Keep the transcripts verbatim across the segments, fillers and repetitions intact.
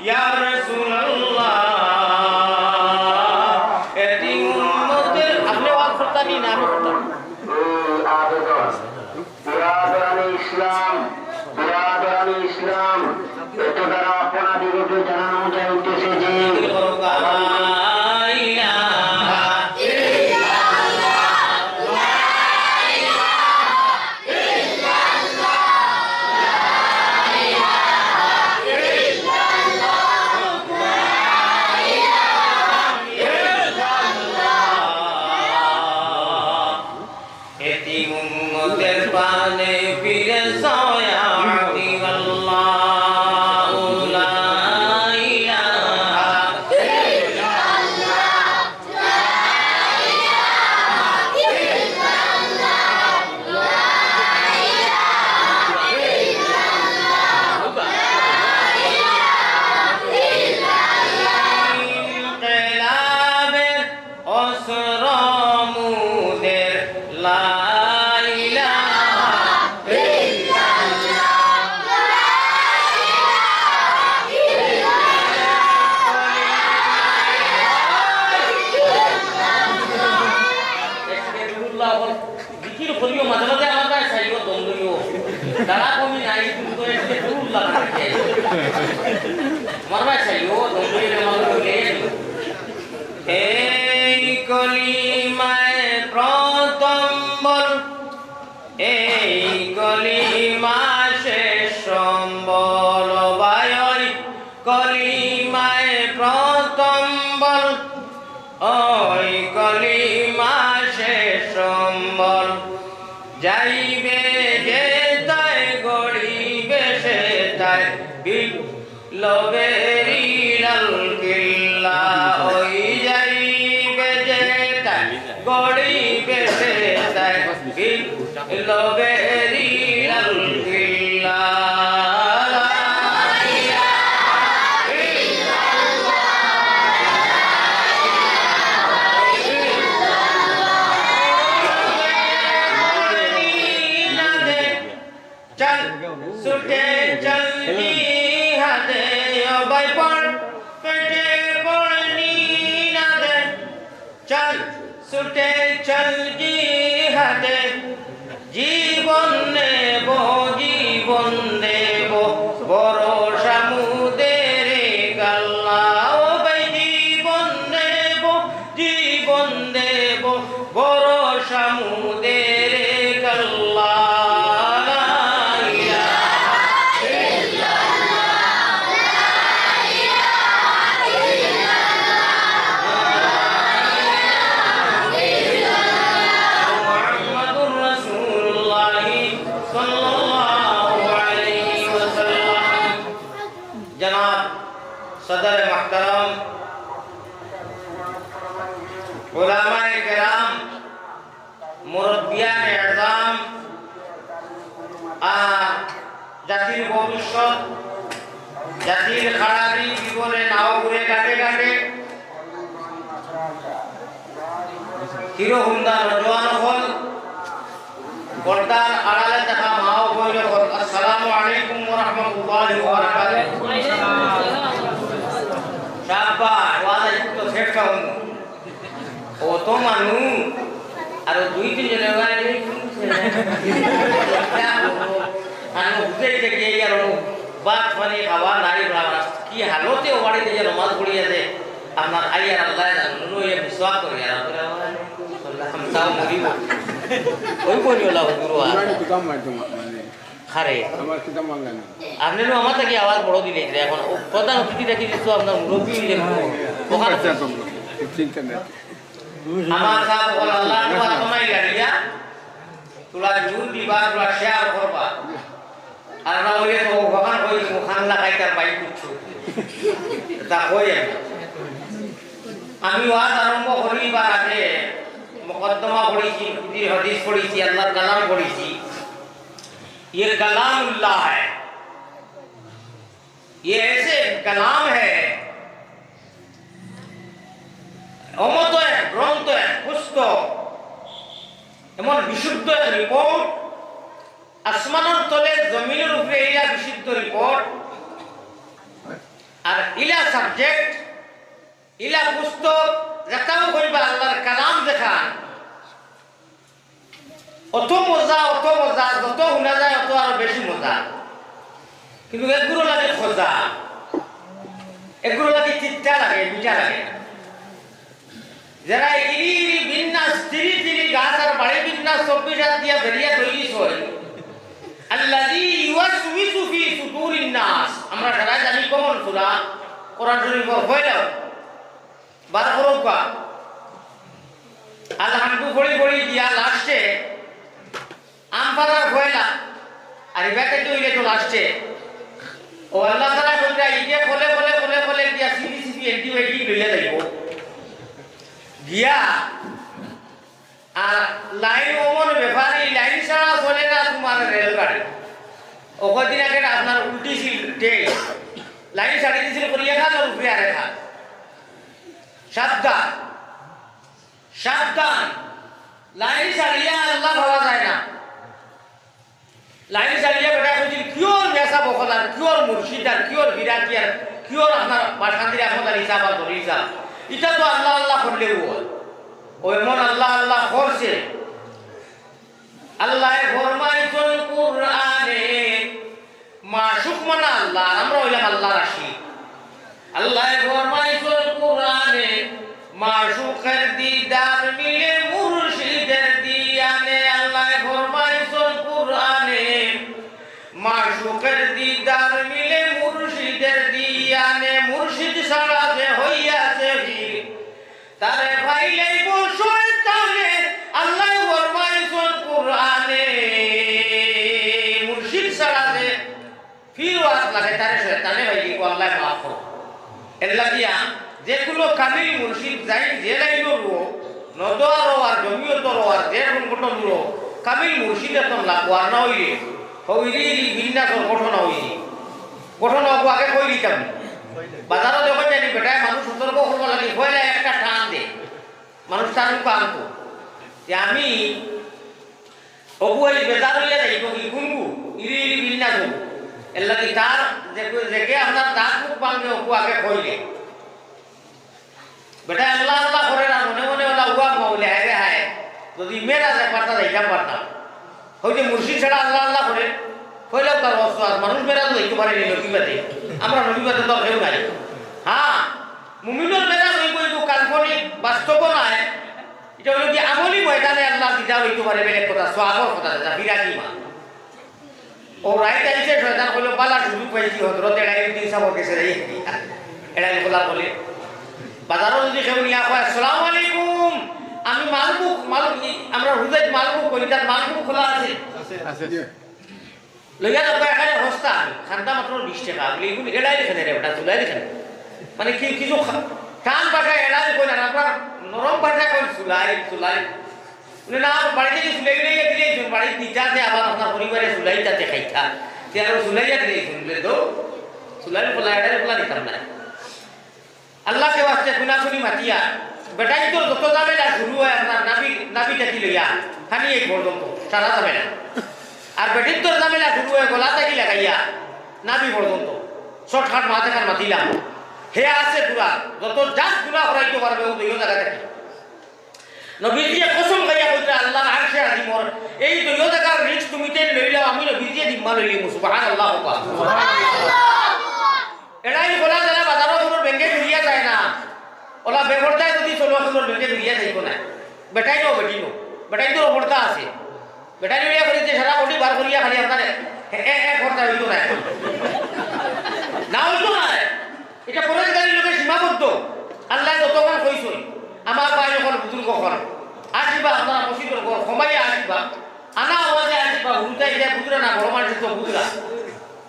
ইয়া রাসূলুল্লাহ, এতিম উম্মতের, আপনে ওয়াজ করতা নি না আমি করতাম? এই আবেদন, বিরাদরানে ইসলাম, বিরাদরানে ইসলাম, এত দ্বারা আপনাদিগকে জানানো যাইতেছে যে এতিম উম্মতের পানে ফিরে চাও ইয়া হাবিবাল্লাহ, লা ইলাহা ইনকিলাবের অস্ত্র মুদের লা ইলাহা ইল্লাল্লাহ। জিকির করিও, মাঝে মাঝে আমার ভাই চাইও, দম ধরিও। তারা কমি নাই, কিন্তু তো একটু দূর লাগে। আমার ভাই চাইও, দম ধরিও, আমার ভাই চাইও। এই কলিমায় প্রথম বল, এই কলিমা শেষ সম্বল, ভাই, ওই কলিমায় প্রথম বল, ওই কলিমা শেষ সম্বল। যাইবে যেতায়, গড়িবে সেতায়, বি- লবেরি লাল কিল্লা, ওই যাইবে যেতায়, গড়িবে সেতায়, লবেরি লাল কিল্লা। চল, ছুটে চল জিহাদে, ও ভাই পড়, পেটে পড় নিনাদে। চল, ছুটে চল জিহাদে, জীবন নেব, জীবন দেব, ভরসা মুদের এক আল্লাহ। ও ভাই জীবন নেব, জীবন দেব, ভরসা মুদের এক আল্লাহ। লা ইলাহা ইল্লাল্লাহ, লা ইলাহা ইল্লাল্লাহ, লা ইলাহা ইল্লাল্লাহ, মুহাম্মাদুর রাসূলুল্লাহ সাল্লাল্লাহু আলাইহি ওয়াসাল্লাম। জনাব সদর মুহতারাম, উলামায়ে কেরাম, মুরব্বিয়ানে এজাম, আর জাতির ভবিষ্যৎ, জাতির খাড়ারি বিপদে নাও ঘুরে ঘাটে ঘাটে, হিরো হুন্ডা নজওয়ান অকল, পর্দার আড়ালে থাকা মা ও বোন অকল, আসসালামু আলাইকুম ওয়া রাহমাতুল্লাহি ওয়া বারাকাতুহু। শাবাশ, ওয়াজ আইজ তো শেষ অইল। অত মানুষ, আর দুই তিন জনে ওয়াজ আইজ শুনছে। আর বুঝাইতে গিয়া আর ভাত পানি খাওয়া নাই, বাবা। কি হালতে ও বাড়িত গিয়া নমাজ পড়ি আছে। আপনার আইয়ার আল্লাহ জানে, নুনু ইয়ে মিসওয়াক করি আর আপনার হামসাও মরিব। ওই বলি ওলা হুজুর ওয়া। ইমানি কিতাব মাধ্যম মানে। খারে। আমার কিতাব মানলে না। আপনি লো আমার থাকি আওয়াজ বড় দিলে যে এখন ও প্রধান অতিথি থাকি দিছো আপনার মুরব্বি হইলে। ওখানে আচ্ছা, তো চিন্তা নাই। আমার সাহেব বলে আল্লাহ তোমার তোমায় গাড়িয়া। তোরা জুন দিবা, তোরা শেয়ার করবা। আর না হইলে তো ওখান কই, ওখান লাগাই তার বাইক উঠছো। তা কই আমি। আমি ওয়াজ আরম্ভ করিবার আগে মুকদ্দমা পড়ছি, নবীজির হাদিস পড়ছি, আল্লাহর কালাম পড়ছি। ये कलामुल्लाह है, ये ऐसे कलाम है, অমত এক গ্রন্থ, এক পুস্তক, এমন বিশুদ্ধ এক রিপোর্ট, আসমানের তলে জমিনের উপরে এইটা বিশুদ্ধ রিপোর্ট। আর ইলা সাবজেক্ট, ইলা পুস্তক, যেটাও কইবা আল্লাহর কালাম যেখান, অত মজা, অত মজা, যত হুনা যায় অত আরো বেশি মজা। কিন্তু এগুলো লাগে খোঁজা, এগুলো লাগে তিতা লাগে, মিঠা লাগে। যেরা ইরি ইরি বিন্যাস, তিরি তিরি গাছ আর বাড়ি বিন্যাস চব্বিশ হাত দিয়া বেরিয়া তৈরি হয়। আল্লাযী ইউওয়াসউিসু ফী সুদূরিন নাস। আমরা সবাই জানি কোন সূরা, কোরআন শরীফর পয়লা। বার করুকা। আল হামদু পড়ি পড়ি দিয়া লাস্টে আম পাতার পয়লা, আর ইবাকে তো ইলে তো লাস্টে। ও আল্লাহ তাআলা কইরা ইগে ফলে ফলে ফলে ফলে দিয়া সিপি সিপি অ্যান্টিবায়োটিক লইয়া যাইব। গিয়া আর লাইন অমন ব্যাপার, এই লাইন ছাড়া চলে না তোমার রেলগাড়ি। ও কদিন আগে আপনার উল্টি ছিল ট্রেন, লাইন ছাড়ি দিছিল করিয়া খান আর উপরে আরে খান। সাবধান, সাবধান, লাইন ছাড়িয়া আল্লাহ পাওয়া যায় না। লাইন ছাড়িয়া বেটা কইছিল, "কিওর মেসাব অকল আর কিওর মুর্শিদ আর কিওর বিরাটি আর কিওর আপনার বাসকান্দির আহমদ আলী সাহেব আর দলিল সাহেব? ইটা তো আল্লাহ আল্লাহ করলেও হয়।" ও এমন আল্লাহ আল্লাহ করছে। আল্লাহ ফরমাইছইন কুরআনে, মাশুক মানে আল্লাহ, আর আমরা অইলাম আল্লাহর আশিক। আল্লাহ ফরমাইছইন কুরআনে, "মাশুকের দিদার মিলে মুর্শিদের দিয়ানে।" আল্লাহ ফরমাইছইন কুরআনে, "মাশুকের দিদার মিলে মুর্শিদের দিয়ানে।" মুর্শিদ ছাড়া যে হইয়াছে পীর, তারে পাইলেই বউ শয়তানে। আল্লাহ ফরমাইছইন কুরআনে, মুর্শিদ ছাড়া যে পীর ওয়াজ লাগে, তারে শয়তানে ভাই কি আল্লাহ মাফ করো। এর লাগিয়া যে কোনো কামিল মুর্শিদ যাই যে লাইনর রো, নদোয়ারও আর জমিয়তরও আর যে সংগঠনরও কামিল মুর্শিদ এখন লাগবো, আর না হইলে হইলি বিন্যাস গঠন হইলি। গঠন হবো আগে কই দিতাম। বাজারও যখন জানি বেটায় মানুষ সতর্ক করবো লাগে, হইলে একটা টান দে, মানুষ তার মুখ আনতো যে আমি অবু এই বেজার হইয়া যাই, তো কি কুনবু? ইরি ইরি বিন্যাস হবো। এর লাগি তার যে, যে কে আপনার দাঁত মুখ ভাঙবে, অবু আগে কইলে। বেটা আল্লাহ আল্লাহ করে না, মনে মনে ওলা উয়া মাউলে, হায় রে হায়, যদি মেরা যায় পারতা যাইতাম পারতাম। হইতে মুর্শিদ ছাড়া আল্লাহ আল্লাহ করে, কইলেও তার অস্ত্র আছে, মানুষ মেরা তো যাইতে পারে নি নবী বাদে। আমরা নবী বাদে তো আর কেউ নাই। হ্যাঁ, মুমিনর মেরা হইব, হইব কাল্পনিক, বাস্তব নয়। এটা হলো কি আমলি ময়দানে আল্লাহ দিদার হইতে পারে, বেলেগ কথা, সওয়াবর কথা, যেটা বিরাট ইমান। ও রাইত আইছে, শয়তান কইলো, "বালা সুযোগ পাইছি, হযরত এড়াই উদ্দিন সাহেবর গেছে যাই।" এড়াই খোলা বলে, বাজারও যদি কেউ নিয়া কয়, "আসসালামু আলাইকুম, আমি মালবুক, মালবুক, ই, আমরা হুজাইত মালবুক করি, তার মালবুক খোলা আছে?" আছে। লইয়া যাবো এখানে হস্তা, খান্দা মাত্র বিশ টাকা। বলি, "এগুলো এড়াই এখানে রে, ওটা তুলাই এখানে।" মানে কি, কিছু খা-, টান ভাষায় এড়াই কই না, আমরা নরম ভাষায় কই চুলাই, চুলাই। বলে, "না, বাড়িতে কি চুলাই উলাই দিলে, একজন বাড়িতে নিতে আছে, আবার আপনার পরিবারে চুলাই তাতে খাইতা। তে আরো চুলাইয়া দিলে, শুনলে তো, চুলাই খোলা, এড়াই খোলা দিতাম না।" আল্লাহকে ওয়াস্তে খুনাখুনি মাতিয়া, বেটাইন্তর যত ঝামেলা শুরু হয় আপনার নাভি, নাভি টাকি লইয়া, খানি এই পর্যন্ত, সারা ঝামেলা। আর বেটিন্তর ঝামেলা শুরু হয় গলা থাকি লাগাইয়া, নাভি পর্যন্ত। শর্টকাট মাতে খান মাতিলাম। হে আছে পুরা, যত জাত গুণা করাইতে পারবে, ও দুইও জায়গা থাকি। নবীজিয়ে কসম খাইয়া কইতা, "আল্লাহর আরশে আজিমর এই দুইও জায়গার রিস্ক তুমি তেন লইলাও, আমি নবীজিয়ে জিম্মা লইলিমু।" সুবহানাল্লাহ কওকা। এড়াই খোলা যারা বাজারও কোনো ব্যাংকে ফিরিয়া যায় না, ওলা বেপর্দায় যদি চলো কোনো ব্যাংকে ফিরিয়া যাইব না। বেটাই নো, বেটি নো, বেটাই তো পর্দা আছে। বেটাই লইয়া করি যে সারা বডি বার করিয়া খালি আপনারে হে, এ, এ, পর্দা হইতো না এখন। না হইতো না। এটা পরেজগারির লগে সীমাবদ্ধ। আল্লাহ যতক্ষণ কইছই, আমার ভাই অকল, বুজুর্গ অকল, আসিবা আপনারা মসজিদর ঘর, কমাইয়া আসিবা, আনা আওয়াজে আসিবা, হুরুতাই যায় বুজুরা না, বড় মানুষ তো বুজুরা।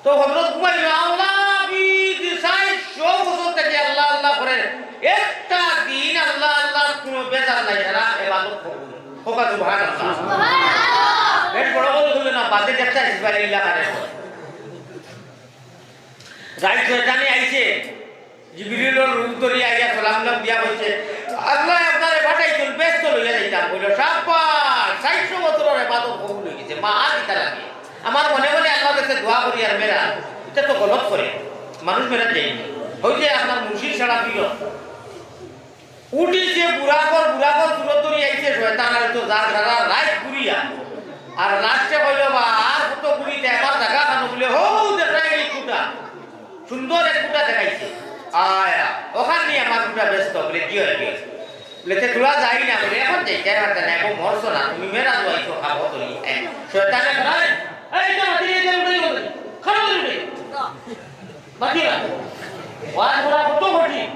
তো হযরত উমাইয়া আওলা বিদ চারশো বছর থাকি আল্লাহ আল্লাহ করে, একটা দিন আল্লাহ আল্লাহ কোনো বেজার নাই, সারা এবাদত কবুল। কওকা সুবহানাল্লাহ। বেশ বড় করে বলবে না, বাদে দেখতে আসিবা, ইল্লা করে। রাইত শয়তানে আইছে, জিবরিলর রূপ ধরিয়া আইয়া সালাম লাম দিয়া কইছে, "আল্লাহ আপনারে পাঠাইছইন, বেহেস্তো লইয়া যাইতাম।" কইলো, "শাবাশ, চারশো বছরর ইবাদত কবুল হই গেছে, মা আর কিতা লাগে?" আমার মনে মনে আল্লাহর কাছে দোয়া করি আর মেরা, এটা তো গলত করে, মানুষ মেরা দেয়নি। অউ যে আপনার মুর্শিদ ছাড়া ফিরত। উঠিছে বুরাকর, বুরাকর সুরত ধরি আইছে শয়তান, আর তো যার সারা রাইত ঘুরিয়া। আর লাস্টে কইল, "বা, আর কত ঘুরিতে, আমার জাগা খানো?" বলে, "হউ, দেখাই এই খুঁটা।" সুন্দর এক খুঁটা দেখাইছে। আয়া, ওখান নিয়া আমার খুঁটা ব্যস্ত, বলে, "কি হয়, কি হয়?" বলে, "তে তোরা যাই না।" বলে, "এখন যাই, যাই পারতে না, এখন মরছো না, তুমি মেরা জুয়াইছো, খাবো তো নি।" এই শয়তানে কয়, "এই যে মাটি নিয়ে যাও, উঠে যাও, খাবো তো উঠে।" বাকি না। ওয়াজ করা কত কঠিন।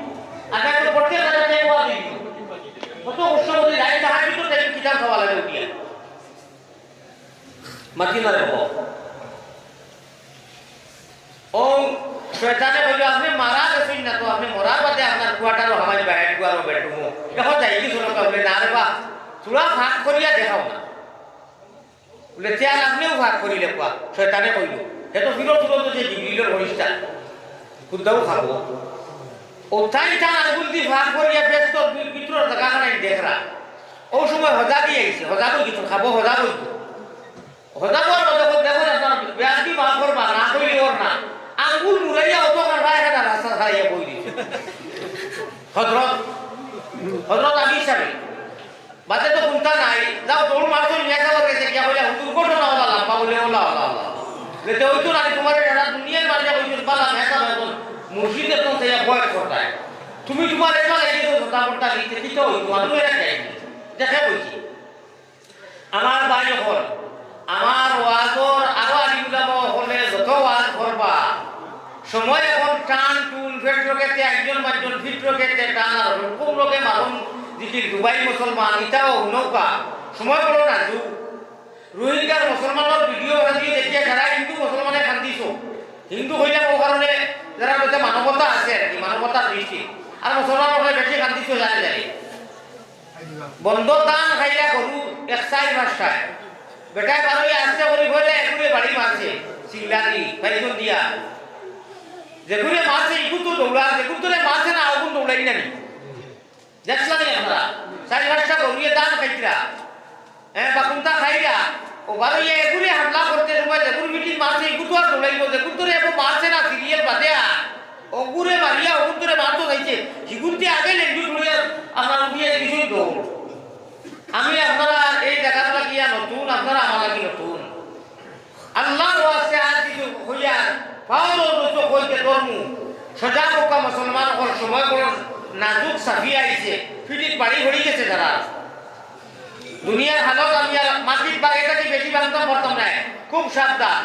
আগে তো পড়তে পারা যায় ওয়াজ দিবি। কত কষ্ট করে যাই, তাহার ভিতর থেকে কিতাব খাওয়া লাগে উঠিয়া। মাতি না রে বাবা। ও শয়তানে কইল, "আপনি মারা গেছেন না তো, আপনি মরার বাদে আপনার কোয়ার্টারও হামাই বা হেড কোয়ার্টারও বেডরুমও। এখন যাই কি শুনো?" বলে, "না রে বা, তোরা ফাঁক করিয়া দেখাও না।" বলে, "তে আর আপনেও ফাঁক করিলে কোয়া?" শয়তানে কইল। হে তো ফিরো ফিরো তো যে জিবরিলর ফিরিস্তা, কুদ্দাও খাবো। ও তাই তার আঙ্গুল দি ফাঁক করিয়া ব্যস্ত, ভি-, ভিতরর জাগা খানাই দেখরা। ও সময় হজাগি আইছে, হজাগ অই গেছে, খাবো হজাগ অই গেছে। হজাগ অওয়ার মধ্যে দেখো, দেখো, বেয়াদবি মাফ করবা, না কইলে ওর না। আঙ্গুল মুড়াইয়া অত কারবা একটা রাস্তা ছাড়াইয়া বই দিছে। হজরত, হজরত আলী সাহেব। বাদে তো কুন্তা নাই, যাও দৌড় মারছো, মিয়া সাহেবর গেছে গিয়া কইলা, "হুজুর, ঘটনা ওলা লম্বা।" বলে, "ওলা, ওলা, ওলা।" বলে, "তে ওই তো নাই, তোমার সারা দুনিয়ার মাঝে কইছো, বালা মিয়া সাহেব এখন মুর্শিদ এখন চাইয়া বয়স করতায়। তুমি তোমার এটা লাগিয়ে দেবো, তা করতা লিখতে দিতে হইতো, আমি ওরা যাইনি।" দেখে কইছি। আমার ভাই অকল, আমার ওয়াজর আরো আলিম উলামা অকলে যত ওয়াজ করবা, সময় এখন টান টুন, ফিট রকেতে একজন পাঁচজন ফিট রকেতে টান আর হুকুম রকে মারুন, যদি দুবাই মুসলমান, ইটাও নৌকা, সময় বড় নাজুক। রোহিঙ্গার মুসলমানর ভিডিও বানাদি দেখিয়া সারা হিন্দু মুসলমানে কান্দিছো। হিন্দু হইলে ও কারণে যারা বলতে মানবতা আছে আর কি, মানবতার দৃষ্টি। আর মুসলমান হলে বেশি কান্দিছো জানে জানে। বন্দর ধান খাইলা গরু এক চাইর পাঁচটায়। বেটায় বারোই আসতে করি হইলে এগুরে বাড়ি মারছে। সিংলারি, ফাইজন দিয়া। যেগুরে মারছে, ইগু তো দৌড়া, যেগুর ধরে মারছে না, ওগুন দৌড়াই না নি। দেখছনি আপনারা? চাইর পাঁচটা গরুয়ে ধান খাইতরা। হ্যাঁ, বাকুন্তা খাইরা। ও বারোই এগুরে হামলা করতে সময় যেগুর মিটিং মারছে, ইগু তো আর দৌড়াইবো, যেগুর ধরে এগু মারছে না, সিরিয়াল বাদে আর। অগুরে মারিয়া অগুন্তরে মারতো যাইছে, হিগুন্তে আগে লেন্ডু ধরিয়া আপনার উঠিয়া দিছই দৌড়। আমি আপনারা এই জায়গার লাগিয়া নতুন, আপনারা আমার লাগি নতুন। আল্লাহর ওয়াস্তে আর কিছু হইয়া পাওয়ার অবশ্য হইতে ধর্ম। সজাগ হওয়া মুসলমান অকল, সময় বড় নাজুক, ছাপিয়া আইছে, ফিটিত বাড়ি হয়ে গেছে তারা। দুনিয়ার হালত আমি আর মাটির বাগে থাকি বেশি ভাঙতাম পারতাম না, খুব সাবধান।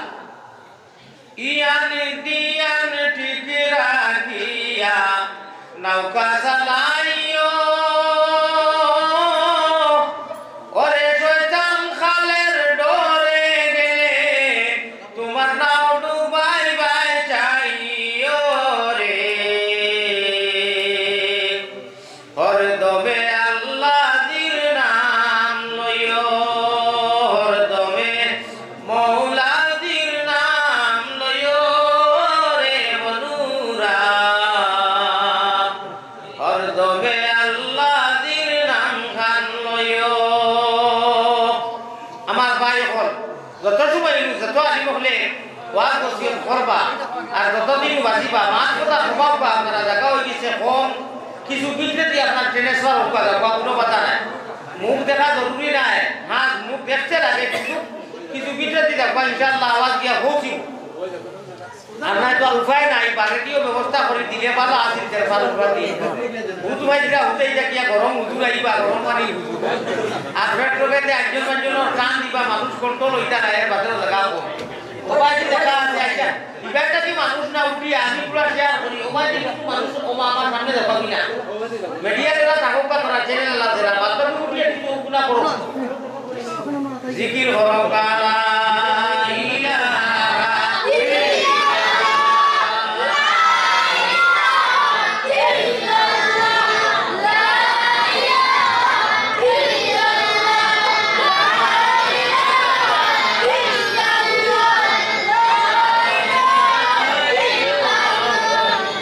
ইয়ান দিয়ান ঠিক রাখিয়া নৌকা চালাইও। ওরে শয়তান খালের ডরে গেলে তোমার নাও ডুবাইবায় চাইও রে। হরদমে আল্লাহ জির নাম লইও, হরদমে মৌলা জির নাম লইও রে মনুরা। হরদমে আল্লাহ জির নাম খান লইও। আমার ভাই অকল, যত সময় ইলু, যত আলিম অকলে ওয়াজ নসিহত করবা, আর যতদিন বাঁচিবা, মাত কথা কমাবা, আপনারা জাগা হয়ে গেছে কম, কিছু বিক্রেতি আপনার ট্রান্সফার হোক, জাগা কোনো কথা নাই। মুখ দেখা জরুরি নাই, হ্যাঁ, মুখ দেখতে লাগে, কিন্তু কিছু বিক্রেতি দেখবা, ইনশাআল্লাহ আওয়াজ দিয়া পৌঁছিব। আর নাই তো আর উপায় নাই, বাড়িটিও ব্যবস্থা করে দিলে ভালো আছিল, ট্রান্সফার হোক দিয়ে। হুজুর ভাই যেটা হতে এটা কি গরম হুজুর আইবা, গরম পানি হুজুর। আর পেট রোগেতে একজন একজনের টান দিবা, মানুষ কন্ট্রোল হইতা না, এর বাদে লাগা কম। ও ভাই, কি দেখা আছে, আচ্ছা, ইবারটা কি মানুষ না উঠি, আমি পুরা শেয়ার করি, ও ভাই, কি কিছু মানুষ, ও মা, আমার সামনে দেখা কি না? মিডিয়া যারা থাকুক বা তারা চ্যানেল আলা যারা, বাদ বাকি উঠি একটু চোখ গুলা করো। জিকির করো, লা ইলাহা ইল্লাল্লাহ।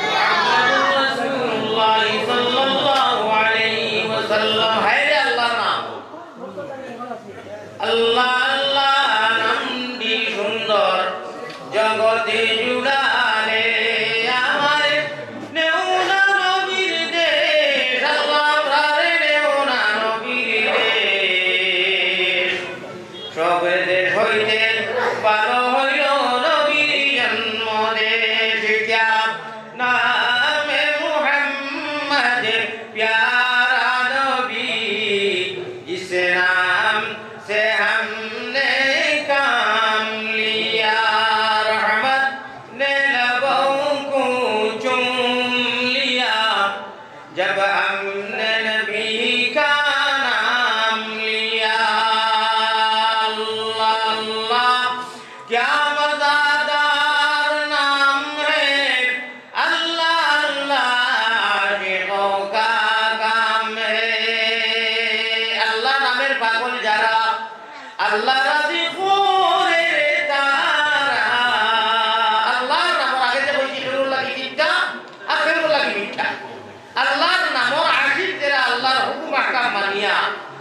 মুহাম্মাদুর রাসূলুল্লাহ সাল্লাল্লাহু আলাইহি ওয়াসাল্লাম। হায় রে আল্লাহর নাম। আল্লাহ, আল্লাহ। মিথ্যা। আল্লাহর নামর আশিক যেরা আল্লাহর হুকুম আহকাম মানিয়া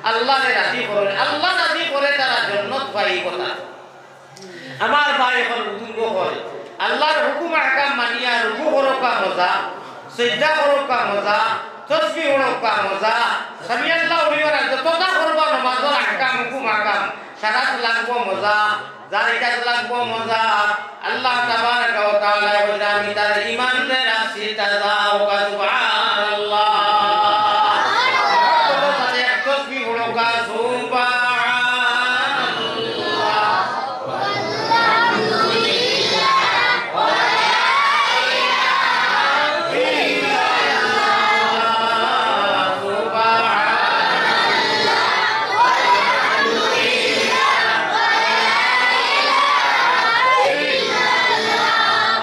আল্লাহরে রাজি করে, আল্লাহ রাজি করে তারা জন্নত পাইব তারা। আমার ভাই অকল বুজুর্গ অকল, আল্লাহর হুকুম আহকাম মানিয়া রুকু করউক্কা মজা, সিজদা করউক্কা মজা, তসবিহ পড়উক্কা মজা, সামিআল্লাহু লিমান হামিদাহ যততা করবা নমাজর আহকাম, হুকুম আহকাম, সারাত লাগবো মজা, জারিকাত লাগবো মজা। আল্লাহ তাবারাকা ওয়া তাআলা বলেন, "আমি তার ইমানরে রাখছি তাজা।" ওকা সুবহানাল্লাহ। মহব্বতর সাথে এক তসবিহ পড়উক্কা, সুবহানাল্লাহ।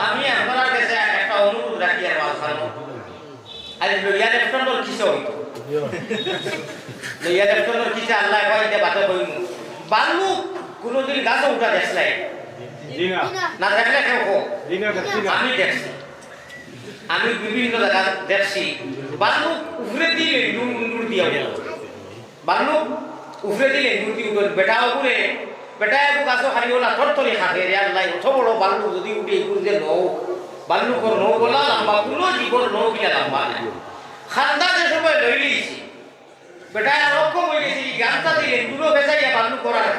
আমি আপনারার গেছে একটা অনুরোধ রাখি আর মাঝখানো। আজ লইয়া লেফটনর কিসে অইতো? লইয়া লেফটনর কিসে আল্লাহ কয়, ইটা বাদে কইমু। ভাল্লুক কুনুদিন গাছো উঠা দেখছলায়? জি না। না দেখলে কেউ কও? জি না, দেখছি না। আমি দেখছি। আমি বিভিন্ন জাগাত দেখছি। ভাল্লুক উপরেদি লেন্ডুর মুন্ডুর দিয়া উঠে। ভাল্লুক উপরেদি লেন্ডুর দি উঠে। বেটা উপরে, বেটা এগু গাছো খালি অলা থরথরি খায়, রে আল্লাহ, অত বড় ভাল্লুক যদি উঠে, ইগুর যে নখ, ভাল্লুকর নখ অলা লাম্বা, কুনু জীবর নখ ইলা লাম্বা নায়। খান্দা যে সময় লইলিছে, বেটায় আর অক্ষম অইগেছে, ই গামছা দি লেন্ডুরো পেঁচাইয়া ভাল্লুকর আর।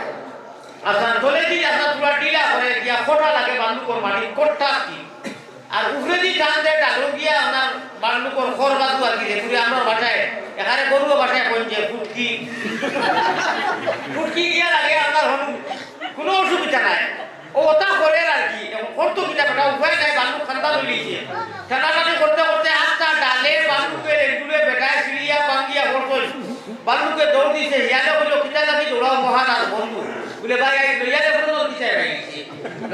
আচ্ছা, তলেদি আচ্ছা, থুড়া ঢিলা করে দিয়া খটা লাগে ভাল্লুকর মাটির কট্টা কি। আর উপরেদি টান দে ডালো গিয়া আপনার ভাল্লুকর খর বাজু আর কি রে, পুরি আমরার ভাষায়, এখানে গরুর ভাষায় কইন যে ফুটকি। ফুটকি গিয়া লাগে আপনার হনু, কুনু অসুবিধা নাই। ও ওটা করে আর কি, এখন করতো কিতা বেটা, উপায় নাই, ভাল্লুক খান্দা লইলিছে। টানাটানি করতে করতে আস্তা ডালে ভাল্লুকে লেন্ডুরে বেটায় ছিড়িয়া ভাঙ্গিয়া পড়ছইন। ভাল্লুকে দৌড় দিছে, হিয়ালে কইলো, "কিতা লাগি দৌড়াও মহারাজ বন্ধু?" বলে, "ভাই, এই লইয়া লেফটনর কিসে ভাই গেছে?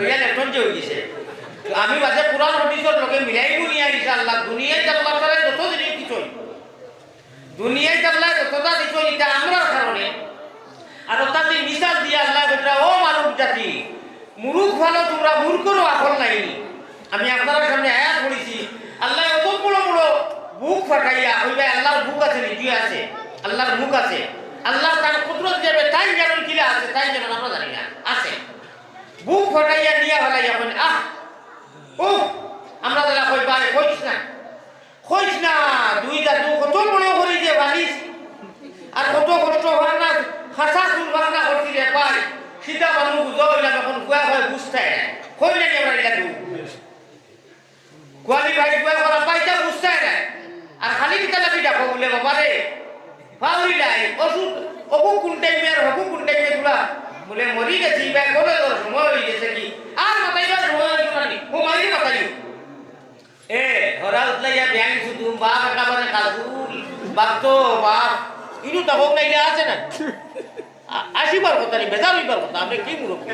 লইয়া লেফটন যে অইগেছে।" তো আমি বাদে কোরআন হাদিসর লগে মিলাইমু নিয়া ইনশাআল্লাহ, দুনিয়াত আল্লাহ তাআলায় যত জিনিস দিছইন, দুনিয়াত আল্লায় যততা দিছইন, ইটা আমরার কারণে। আর অতাদি মিসাল দিয়া আল্লায় কইতরা, "ও মানব জাতি, মুরুখ ভালা তুমরা মূর্খরও আকল নাই।" আমি আপনারার সামনে আয়াত পড়ছি, আল্লায় অত বড় বড় বুক ফাটাইয়া, কইবা আল্লাহর বুক আছে নি? জি আছে, আল্লাহর মুখ আছে। আল্লাহ তার কুদরত যাবে, তাইন জানইন কিলা আছে, তাইন জানইন, আমরা জানি না, আছে। বুক ফাটাইয়া নিয়া ফালাইয়া কইন, "আহ, উহ, আমরা যারা কই, বারে কইস না।" কইস না, দুই দাদু কত মনে করি যে বালিশ, আর কত কষ্ট হওয়ার না, খাসা চুল ভাঙনা করছি রে ভাই, সিধা মানুষ বুঝা হইলাম, এখন কুয়া হয় বুঝতে নাই। কই জানি আমরা ইলা দু। কুয়ালি ভাই কুয়া করা পাইতা বুঝতে নাই। আর খালি কিতা লাগি ডাকো বলে, "বাবা রে, পাউরি নাই, অসুখ, অবু কোন টাইমে আর হবু কোন টাইমে তোরা?" বলে, "মরি গেছি, ভাই, বলে তোর সময় হয়ে গেছে কি? আর মাতাইবার সময় হইল না নি, ও মারি মাতাইও।" এ, হরা উতলাইয়া বেআইন শুধু, বাপ একেবারে কাজুল, বাপ তো বাপ। ইনু তখন না, ইলা আছে না? আ-, আসিবার কথা নি, বেজার হইবার কথা, আপনি কি মুরব্বী?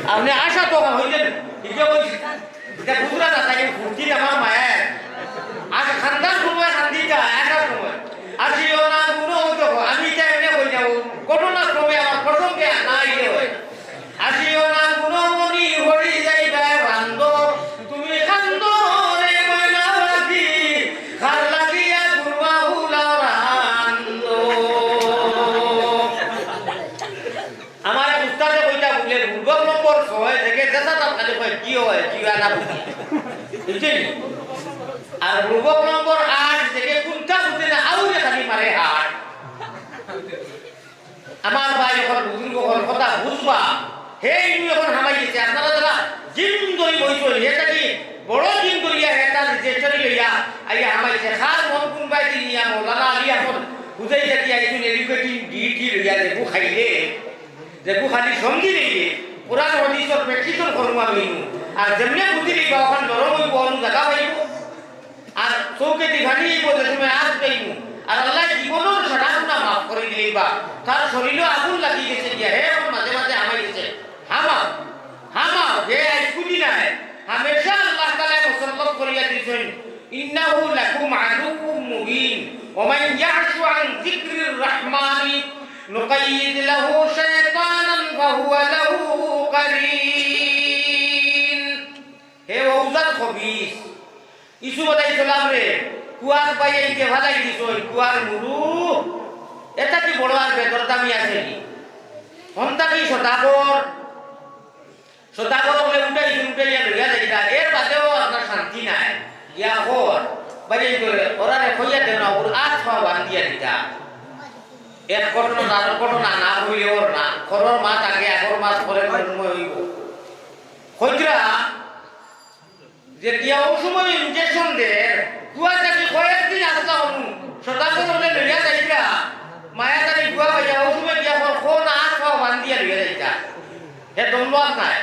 আপনি আশা তো হইলেন, ঠিক আছে, ইটা বুঝরা না, তাই ফুর্তির আমার মায়া। আর খান্দার সময় খান্দি যায়, আসার সময়। আসিও না, গুণ হইতে হয়। আমি ইটা এমনি হয়ে যাবো। ঘটনাক্রমে আমার প্রসঙ্গে না আইলে হয়। আসিও না গুণমণি হরি যাইবায় ভান্দ, তুমি কান্দো রে ময়না পাখি, কার লাগিয়া কুরমা ফুলাও রান্দো। আমার এক উস্তাদে কইতা বুলে, বুড়বক নম্বর ছয়, যেগে যেসা তার খালি কয়, "কি হয়, কি হয় না বুঝি।" বুঝছেন? আর বুড়বক নম্বর আট, যেগে কুন্তা বুঝে না, আউরে খালি মারে হাট। আমার ভাই অকল, বুজুর্গ অকল, কথা বুঝবা। হে ইনু এখন হামাই গেছে, আপনারা যারা জিম ধরি বইছইন, হে থাকি বড় জিম ধরিয়া হে তার রেজিস্ট্রি লইয়া আইয়া হামাই গেছে। খার মন কোন বাই দিন ইয়া মৌলানা আলী এখন বুঝাই থাকি আইছইন এডুকেটিং ডিগ্রি লইয়া, যেগু খাইলে, যেগু খালি সঙ্গী লইলে, কোরআন হাদিসর প্র্যাকটিসর করমু আমি ইনু। আর যেমনে বুঝি লইবা, ওখান নরম হইব, অনু জায়গা পাইব। আর চউখেদি পানি আইব যে সময় আত পাইব। আর আল্লায় জীবনর সারা গুনা মাফ করি দিলাইবা। তার শরীলো আগুন লাগি গেছে গিয়া, হে এখন মাঝে মাঝে হামাই গেছে। হামাও, হামাও, হে আইজকুদি নায়। হামেশা আল্লাহ তাআলায় মুসল্লত করিয়া দিছইন। ইন্নাহু লাকুম আদুউম মুবিন। ওয়া মান ইয়াশু আন যিকরির রাহমানি নুকাইয়িদ লাহু শাইতানান ফাহুয়া লাহু কারিন। বিষ। ইউসুফ আলাইহিস সালামরে কুয়াত বাইয়া ইতে ফালাই দিছইন, কুয়ার মুরু। এর থাকি বড় আর বেদরদামি আছে নি? হন্তা কি সদাগর? সদাগর অকলে উঠাইছইন, উঠাইয়া লইয়া যাইতা। এর বাদেও আপনার শান্তি নাই। গিয়া কর, বাইরে করে, ওরারে কইয়া দেও না, ওর আত পাও বান্ধিয়া দিতা। এক ঘটনা, আর ঘটনা না হইলে ওর না। খরর মাত আগে, আগর মাত পরে, কোন সময় হইব? কইতরা, যে গিয়া অউ সময় ইনজেকশন দের, কুয়া থাকি কয়েকদিন আস্তা অনু, সদাগর অকলে লইয়া যাইতরা, মায়াদারি কুয়া বাইয়া, অউ সময় গিয়া কর, কোন আত পাও বান্ধিয়া লইয়া যাইতা। হে দমলুয়াত নাই।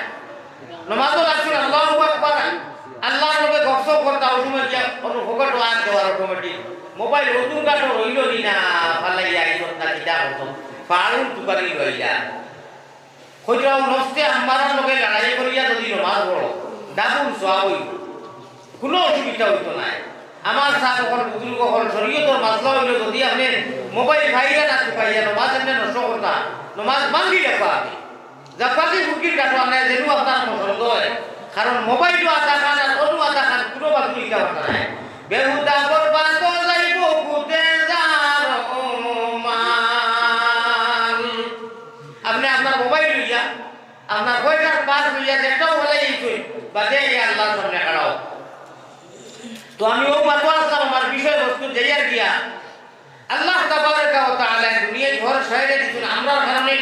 নমাজও লাগছিল, আল্লাহু আকবার। আল্লাহর লগে গপসপ করতা, অউ সময় গিয়া অনো ফকটো আত দেওয়ার অটোমেটিক। মোবাইল অতুর কাটো রইল নি না, ফালাইয়া আইছত না কিতা করতো। ফাড়ুন তুকারি লইলা। কইতরা অউ নফসে আম্মারার লগে লড়াই করিয়া যদি নমাজ পড়ো, ডাবল সওয়াব অইব। কুনু অসুবিধা অইতো নায়। আমার সাব অকল, বুজুর্গ অকল, শরীয়তর মাসলা অইল, যদি আপনে মোবাইল ফাইরা না তুকাইয়া নমাজ এমনে নষ্ট করতা, নমাজ ভাঙ্গি রাখবা আপনে। জাপানি ফুকির কাটো আনে, যেনু আপনার পছন্দ হয়। কারণ মোবাইলও আধা খান আর অন্য আধা খান কুনু বাজু নিতে পারতা নায়। বেহুদা বরবাদ যাইব কুতে যার মান। আপনে আপনার মোবাইল লইয়া, আপনার পয়সার পাস লইয়া যেটাও হলে এই তুই, বাদে এই আল্লাহর সামনে খাড়াও। তো আমি অউ মাতো আসলাম, আমার বিষয়বস্তু যাইয়ার গিয়া, আল্লাহ তাবারাকা ওয়া তাআলা দুনিয়াত ঘর সাইরে দিছইন আমরার কারণে,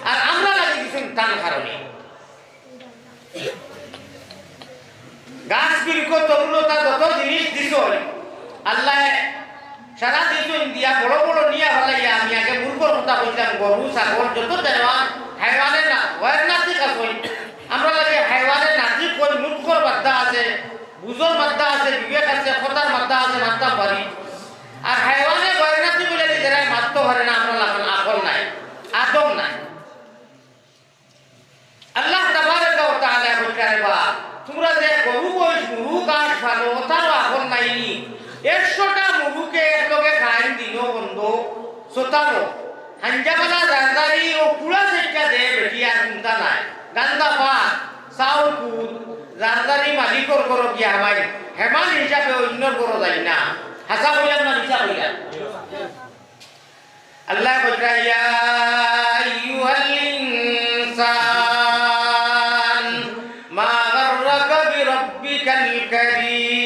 আর আমরা লাগি দিছইন তান কারণে। গাছ বৃক্ষ তরুলতা যত জিনিস দিছইন, আল্লাহ সারা দিছইন দিয়া বড় বড় নিয়া ফালাইয়া, আমি আগে মূর্খর কথা কইতাম, গরু, ছাগল, যত দেওয়ান, হায়ওয়ানে না, গয়র নাতিক আছইন। আমরা লাগি হায়ওয়ানে নাতিক কই, মুতখর বাদ্দা আছে, বুঝর মাদ্দা আছে, বিবেক আছে, কথার মাদ্দা আছে, মাততাম পারি। আর হায়ওয়ানে গয়র নাতিক কইলে নিজেরাই মাততো পারে না, আমরা লাখান আকল নাই, আদব নাই। আল্লাহ তাবারাকা ওয়া তাআলা কইরা, "রে বা, তুমরা যে গরু, মহিষ, মুরুগ, হাঁস ফালো, অতারও আকল নাই নি? একশোটা মুরুগে একলগে খাইন দিনো বন্দো, সতারো। হাঞ্জামালা জারজারি ও কুড়া সেটা দে বেটি আর চিন্তা নাই। গান্দা পাত, চাউল কুদ, জারজারি মালিকর ঘরো গিয়া হামাই, হেমান হিসাবে অইন্যর ঘরো যাই না।" হাছা কইলাম না মিছা কইলাম? আল্লাহ কইরা, "ইয়া আইয়ুহাল ইনসান, মা গাররাকা বিরাব্বিকাল কারীম।"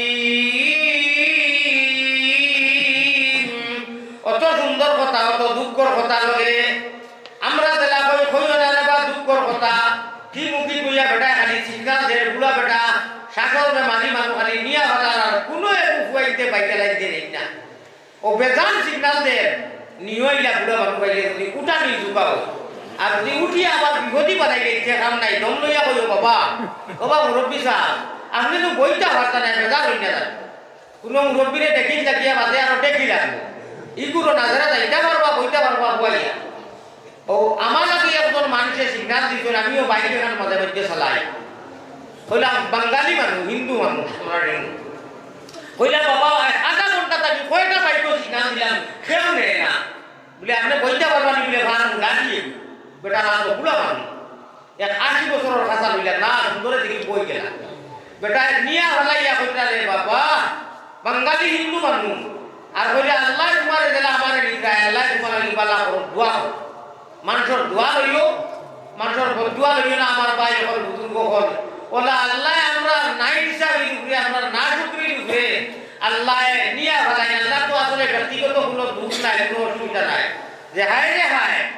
অত সুন্দর কথা, অত দুঃখর কথা লগে আমরা যেলা কই, কইও না রে বা দুঃখর কথা। কি মুখী কইয়া বেটায় খালি সিগনাল দের, বুড়া বেটা, সাগর বেমারি মানুষ খালি নিয়া ফালার, আর কুনু এক উপায়তে বাইকে লাইতে নেই না। ও বেজান সিগনাল দের, নিয়ইলা বুড়া মানুষ পাইলে যদি উঠানি ঝুঁকাও, আর যদি উঠি আবার বিপদি বানাইলে ইতে কাম নাই, দম লইয়া কইও, "বাবা, ও বা মুরব্বি সাব, আপনে তো বইতা পারতা না, বেজান অই না যান।" কুনু মুরব্বিরে দেখিল লাগিয়া বাদে আরো দেখি লাগবো। ইগুলো নাজারা যাইতা পারবা, বইতা পারবা, বুয়াইয়া। ও, আমার লাগি একজন মানুষে সিগনাল দিছইন, আমিও বাইক এখান মাঝে মধ্যে চালাই। কইলাম, "বাঙালি মানুষ, হিন্দু মানুষ, আমরা হিন্দু।" কইলাম, "বাবা, আধা ঘন্টা থাকি কয়টা বাইকও সিগনাল দিলাম, কেউ নেয় না।" বুলে, "আপনে বইতে পারবা নি?" বুলে, "ভান গাড়ি, বেটা, আমার তো বুড়া মানুষ।" এক আশি বছরর খাসা লইলা, না, সুন্দরে দেখি বই গেলা। বেটায় নিয়া ফালাইয়া কইরা, "রে বাবা, বাঙালি হিন্দু মানুষ।" আর কইরা, "আল্লাহ তোমারে দিলা আমারে নিতা, আল্লাহ তোমারে নিবালা করো, দোয়া করো।" মানষর দোয়া লইও, মানষর বদদোয়া লইও না, আমার ভাই অকল, বুজুর্গ অকল। ওলা আল্লাহ আমরা নাই হিসাবর উপরে, আমরা না শুকরির উপরে আল্লাহ নিয়া ফালাইন। আল্লাহ তো আসলে ব্যক্তিগত কুনু দুষ নাই, কুনু অসুবিধা নাই। যে হায় রে হায়,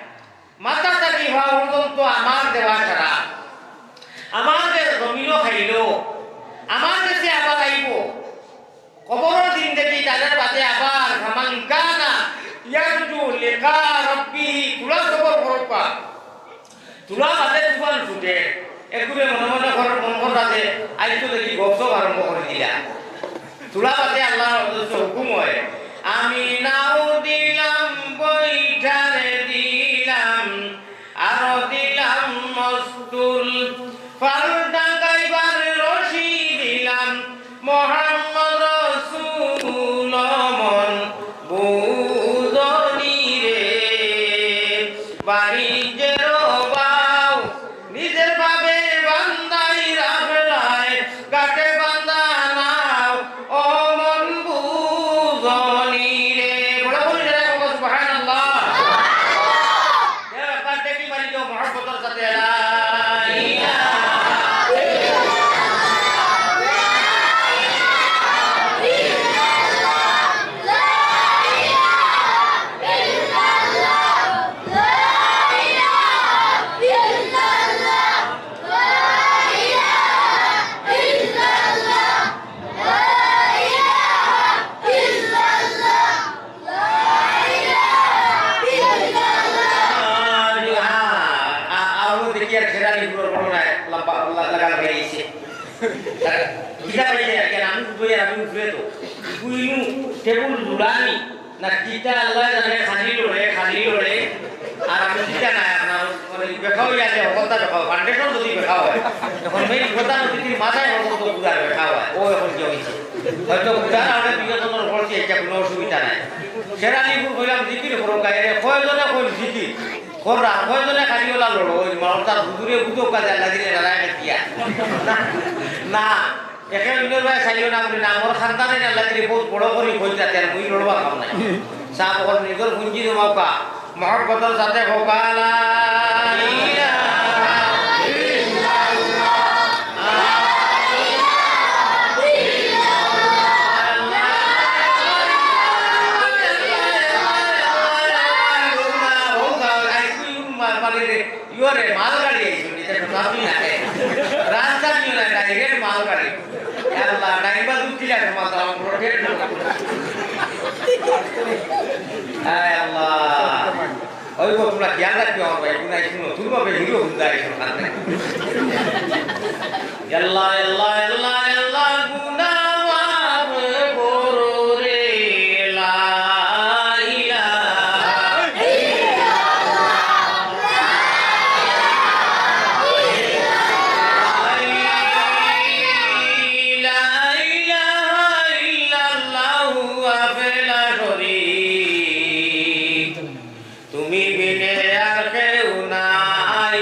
মাথা থাকি পাও পর্যন্ত আমার দেওয়া সারা, আমার জমিনও খাইলো, আমার গেছে আবার আইবো। কবরর জিন্দেগি তাদের বাদে আবার, "ফামান কানা ইয়ারজু লিকা রাব্বিহি", তুলা সবর করবা। তুলা বাদে তুফান ছুটে। এগুরে মনে মনে কর, মন কর বাদে, আইজ তো দেখি গপসপ আরম্ভ করি দিলা। তুলা বাদে আল্লাহর অদৃশ্য হুকুম হয়, "আমি নাও দিলাম, বৈঠারে দিলাম, আরো দিলাম মস্তুল, ফাল টাকাইবার রশি দিলাম, মোহাম্মদ রসুল মন বুঝনি রে, বাণিজ্যের বাও নিজের ভাবে বান্দাই রাখলায়, ঘাটে বান্দা কিতা পাইছে আর কি, আমি উপরে, আমি উপরে তো। ইগু ইনু টেবুল জুড়ানি, না কিতা আল্লায় জানে, খালি লড়ে, খালি লড়ে। আর আমি কিতা নাই, আপনার মানে বেকা অইয়া যে অবস্থা বেকা অয়, foundation যদি বেকা অয়, তখন মেইন প্রধান অতিথির মাথায় পর্যন্ত ঘুরার বেকা অয়। ও এখন কি অইছে? হয়তো ঘুরার অনেক বিবেচনার করছি, এটা কোনো অসুবিধা নাই। শের আলীপুর কইলাম, "জিকির করো কাইরে, কয়জনে কইল জিকির?" কররা, কয়জনে খালি ওলা লড়ো, ওই মানবতার হুজুরে বুঝো কাজে আল্লাহ দিলে লড়াই দেখিয়া। না, একে অন্যর ভাই চাইও না, বলি না, আমার খানদানে আল্লাহ দিলে বহুত বড় করি কইতা, তেল মুই লড়বার কাম নাই। সাব অকল নিজর পুঞ্জি জমাউক্কা, মহব্বতর সাথে কউক্কা, লা ইলাহা ইল্লাল্লাহ। ইয়ো রে, মালগাড়ি আইছে, এটা তো আপনি না, এ। রাস্তা দিও না, direct মালগাড়ি। আল্লাহ, ড্রাইভার দুধ দিলে আছে, মাল দাম পুরো ঠেলে দিল। আয় আল্লাহ। ওই গো, তোমরা খেয়াল রাখিও আমার ভাই, কোন আইছে নতুন ভাবে হিরো হুন্ডা আইছে ওখান থেকে। আল্লাহ, আল্লাহ, আল্লাহ, আল্লাহ, গুনাহ মাফ করো রে, লা ইলাহা ইল্লাল্লাহ। লা ইলাহা ইল্লাল্লাহু ওয়াহদাহু লা শারীকা লাহু। তুমি বিনে আর কেউ নাই,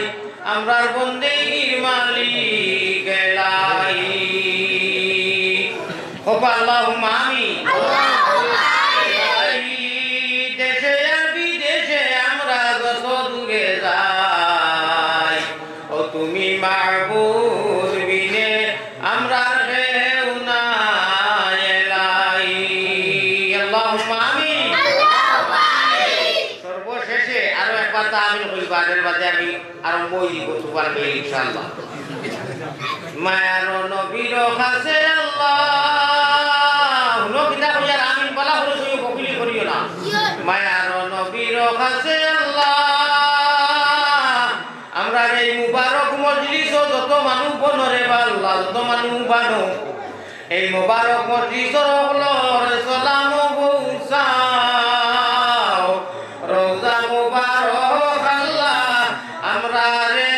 আমরার বন্দেগীর মালিক এলাহি। কউক্কা আল্লাহুম্মা আমিন। আল্লাহুম্মা আমিন। এই দেশে আর বিদেশে আমরা যত দূরে যাই, ও তুমি মাবুদ বিনে আমরার কেউ নাই এলাহি। আল্লাহুম্মা আমিন। আল্লাহুম্মা আমিন। সর্বশেষে আরো একবার তা আমিন কইবা, এর বাদে আমি আরম্ভ অই দিব তুফান মিলে ইনশাআল্লাহ। মায়ার নবীর কাছে আল্লাহ, হুনো কিতা কইয়ার, আমিন বালা করে কইও, বকিলি করিও না। মায়ার নবীর কাছে আল্লাহ, আমরার এই মুবারক মজলিসো যত মানুষ বনরে বা আল্লাহ, যত মানুষ বানো, এই মুবারক মজলিসর হকলর সালাম পৌঁছাও। রওজা মুবারক আল্লাহ আমরারে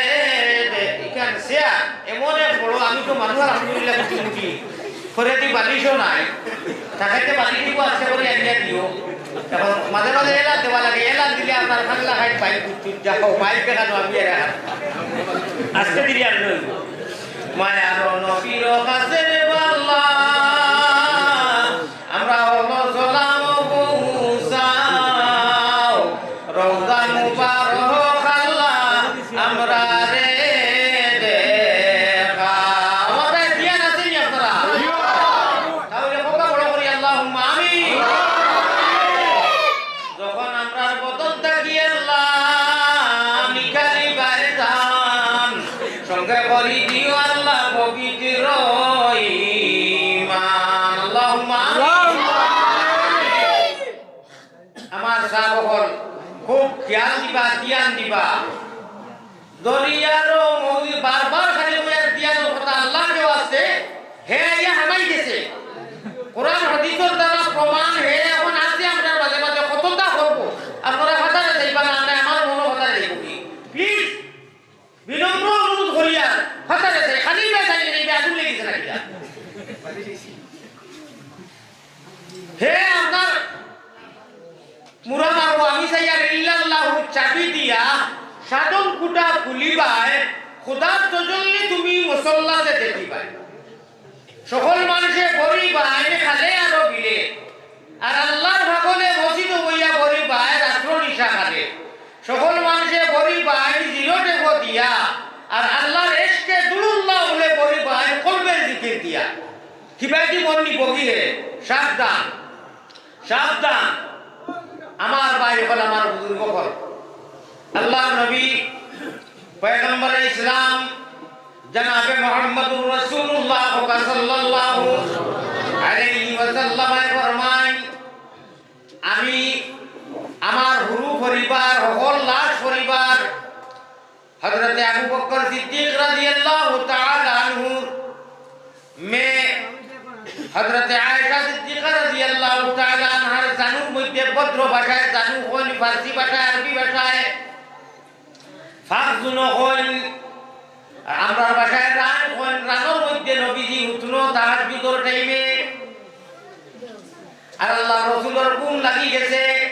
দে। ইখান শেয়ার এমন এক বড়, আমি তো মানুষ আলহামদুলিল্লাহ কিছু মুখী। করে দি বালিশও নাই। থাকাইতে বালিশ দিব আজকে করে আনিয়া দিও। এখন মাঝে মাঝে এলান দেওয়া লাগে, এলান দিলে আপনার খান লাগাই পাই বুঝছুন, যাও, মাইক দেখানো আমি এর এখন। আজকে দিলে আর নইব। মায়ার নবীর কাছে রে বাল্লা, আমরা হলো সালাম পৌঁছাও। রওজা মুবারক আল্লাহ আমরারে দেখা। আমার ভাই দিয়া না চিনি আপনারা? তাহলে কউক্কা বড় করি, আল্লাহুম্মা আমিন। যখন আমরার বদন থাকি আল্লাহ নিকালি বাইরে যান, সঙ্গে করি দিও আল্লাহ পবিত্র ঈমান। আল্লাহুম্মা আমিন। আমার সাব অকল খুব খেয়াল দিবা, ধ্যান দিবা। দরিয়ারও মৌজি বারবার খালি কইয়ার দিয়ার কথা আল্লাহ কেউ আছে, হে আইয়া হামাই গেছে। কোরআন হাদিসর দ্বারা প্রমাণ, হে এখন আছে আমরার মাঝে মাঝে, কততা করবো। আপনারা ফাতারে যাইবা না, না আমার মনো ফাতারে যাইব কি? Please, বিনম্র অনুরোধ করিয়ার ফাতারে যাই, খালি বে যাই, এই বে আগুন লেগেছে নাকি? হে আপনার মুরা মারবো, আমি চাইয়ার ইল্লাল্লাহুর চাবি দিয়া সাধন কুটা খুলিবায়, খুদার তজল্লি তুমি মুসল্লাতে দেখিবায়। সকল মানুষে বড়ি বাইনে খালে আরো বিলে, আর আল্লাহর পাগলে মসজিদো বইয়া বড়ি বায় রাত্র নিশা খালে। সকল মানুষে বড়ি বাইন জিরো টেকো দিয়া, আর আল্লাহর এশকে দুরুল্লাহ বলে বড়ি বাইন কলবের জিকির দিয়া। কিবাদি মন নি বগি হে, সাবধান। সাবধান, আমার ভাই অকল, আমার বুজুর্গ অকল। আল্লাহর নবী, পয়গম্বরে ইসলাম, জনাবে মুহাম্মদুর রাসূলুল্লাহ সাল্লাল্লাহু আলাইহি ওয়াসাল্লামে ফরমাইন, আমি আমার হুরু পরিবার, হকল লাশ পরিবার, হযরতে আবু বকর সিদ্দিক রাদিয়াল্লাহু তাআলা আনহুর হযরতে আয়েশা সিদ্দিকা রাদিয়াল্লাহু তাআলা আনহার জানুর মধ্যে ভদ্র ভাষায় জানু কইন, ফার্সি ভাষায়, আরবি ভাষায় ফাখজুনু কইন, আর আমরার ভাষায় রান কইন। রানর মধ্যে নবীজি উঠলো তাহাজ্জুদর টাইমে, আর আল্লাহর রসুলর ঘুম লাগি গেছে।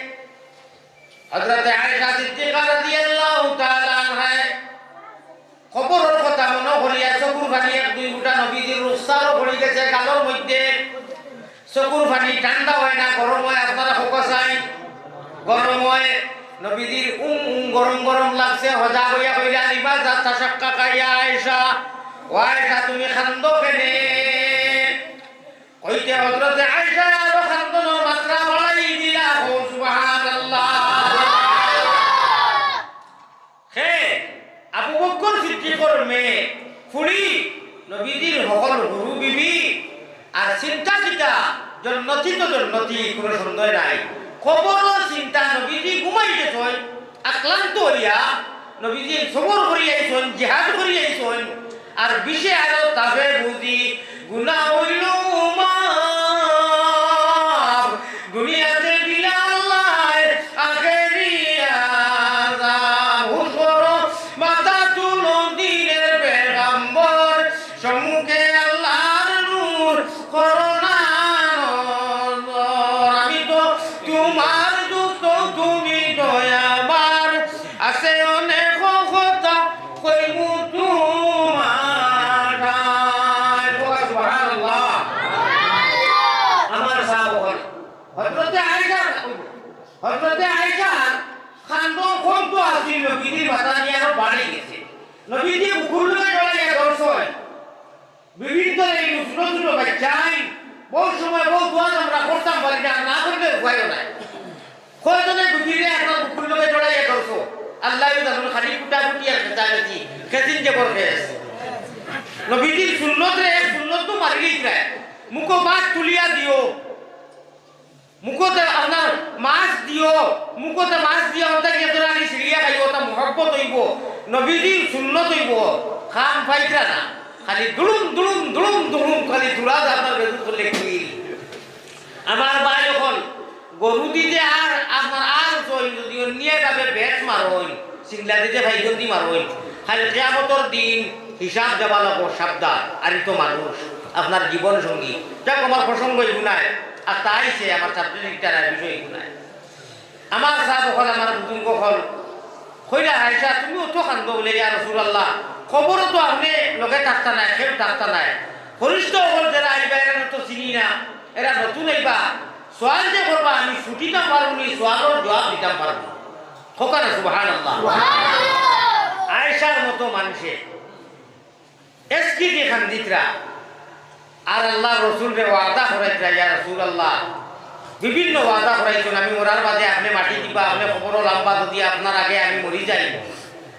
হযরতে আয়েশা সিদ্দিকা রাদিয়াল্লাহু তাআলা আনহায় কবরর কথা মনো করিয়া চকুর পানি এক দুই ফুটা নবীজির রুখসারও পড়ি গেছে গালর মধ্যে। চকুর পানি ঠান্ডা অয় না, গরম অয়, আপনারা কউক্কা চাই, গরম অয়। নবীজির উম উম গরম গরম লাগছে, হজা অইয়া কইলা, "লিমাযা তাশাক্কাকা ইয়া আয়েশা?" "ও আয়েশা, তুমি কান্দো কেনে?" কইতে হযরতে আয়েশা আরো কান্দনর মাত্রা বাড়াই দিলা, কও সুবহানাল্লাহ। হে, আবু বকর সিদ্দিকর মেয়ে, ফুড়ি, নবীজির হকল হুরু বিবি, আর চিন্তা কিতা, জন্নতি তো জন্নতি, কুনু সন্দেহ নাই। কবরর চিন্তা, নবীজি ঘুমাই গেছইন, আক্লান্ত অইয়া, নবীজি সবর করি আইছইন, জিহাদ করি আইছইন, আর বিষে আরো তাপে বুঝি গুনা অইল মাফ। দুনিয়াতে দিলা আল্লায় আখেরি আযাব। হুশ করো, মাথা তুলো, দিনের পেগাম্বর, সম্মুখে আল্লাহর নূর, করো না নজর। আমি তো তোমার দোস্ত, তুমি তো আমার, আছে অনেক কথা কইমু তোমার ঠায়। কও সুবহানাল্লাহ। আমার সাহাব অকল, হযরতে আয়েশা, হযরতে আয়েশা কান্দন কমতো আছিল, নবীজির মাথা নিয়া আরো বাড়ি গেছে। নবীজি বুকুর লগে জড়াইয়া ধরছইন। বিভিন্ন এই ছোট ছোট বাচ্চাইন, বহুত সময় বহুত দোয়া আমরা করতাম পারি না, না করলে উপায়ও নাই। কয়জনে বুঝিলে আপনার বুকুর লগে জড়াইয়া ধরছো, আল্লাহ জানুন, খালি কুটাকুটি আর খেচাখেচি, খেচিন যে বর খেস। নবীজির সুন্নত রে, এক সুন্নত তো মারি গেছে। মুখো ভাত তুলিয়া দিও, মুখতে আপনার মাছ দিও, মুখতে মাছ দিয়া ওটা গিয়ে তোরা আনি সিরিয়া খাইব, ওটা মহব্বত অইব, নবীজির সুন্নত অইব, খাম পাইতরা না। খালি দুড়ুম, দুড়ুম, দুড়ুম, দুড়ুম, খালি দুড়া যা আপনার বেজুত করলে কি? আমার ভাই অকল, গরু দিতে আর আপনার আর চইল যদি অন্য ভাবে বেশ মারইন, সিংলা দিতে ভাই যদি মারইন, খালি কিয়ামতর দিন হিসাব দেওয়া লাগবো, সাবধান। আর তো মানুষ, আপনার জীবন সঙ্গী। যাক, আমার প্রসঙ্গ এগুনায়, আর তাই সে আমার subject ইটার বিষয় এগুনায়। আমার সাহাব অকল, আমার বুজুর্গ অকল, কইলা, "আয়েশা, তুমি অত কান্দো বুলে, ইয়া রাসূলুল্লাহ, কবরো তো আপনে লগে থাকতা নায়, কেউ থাকতা নায়। ফরিস্তা অকল যেরা আইবা, এরারে তো চিনি না, এরা নতুন আইবা। সওয়াল যে করবা, আমি ছুটিতাম পারমু নি, সওয়ালর জবাব দিতাম পারমু নি।" কউক্কা না, সুবহানাল্লাহ। আয়েশার মতো মানষে এসকি দিয়া কান্দিতরা। আর আল্লাহর রসুলরে ওয়াদা করাইতরা, ইয়া রাসূলুল্লাহ, বিভিন্ন ওয়াদা করাইছইন, "আমি মরার বাদে আপনে মাটি দিবা, আপনে কবরো লামবা, যদি আপনার আগে আমি মরি যাই।"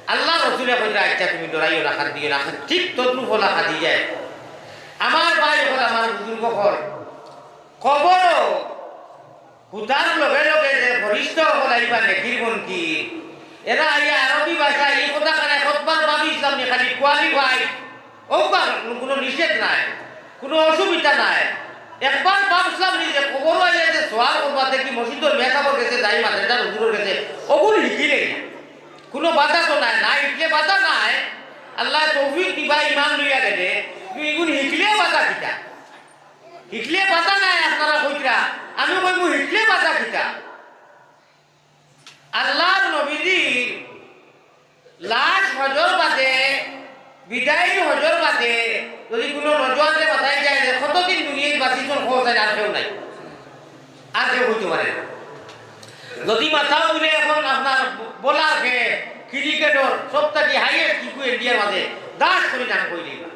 আল্লাহর রসুলে কইতরা, "আচ্ছা, তুমি ডরাইও না, কান্দিও না।" ঠিক তদ্রুপ অইলা খাদিজায়। আমার ভাই অকল, আমার বুজুর্গ অকল, কবরো হুতার লগে লগে যে ফরিস্তা অকল আইবা নেকির মুনকির, এরা আইয়া আরবি ভাষায় ই কথা খানে কতবার ভাবছিলাম নি, খালি qualify, অউক্কা কুনু নিষেধ নাই, কুনু অসুবিধা নাই। একবার ভাবছিলাম নি যে কবরো আইয়া যে সওয়াল করবা, দেখি মসজিদর মেসাবর গেছে যাই, মাদ্রাসার হুজুরর গেছে, অগুন হিকিলেই না। কুনু বাধা তো নাই, না হিকলে বাধা নাই। আল্লায় তৌফিক দিবা, ইমান লইয়া গেলে, কিন্তু ইগুন হিকলে বাধা কিতা? হিকলে বাধা নাই, আপনারা কইতরা, আমি কইমু হিকলে বাধা কিতা? আল্লাহর নবীজির লাশ হজর বাদে, বিদায়ী হজর বাদে, যদি কুনু নওজোয়ানরে মাতাই যায় যে কতদিন দুনিয়াত বাঁচিছইন, কও চাইন আর কেউ নাই, আর কেউ কইতো পারে না। যদি মাতাও বুলে অখন আপনার bowler কে, cricketer, সব থাকি highest I Q ইন্ডিয়ার মাঝে, দাস করি নাম কই দিবা।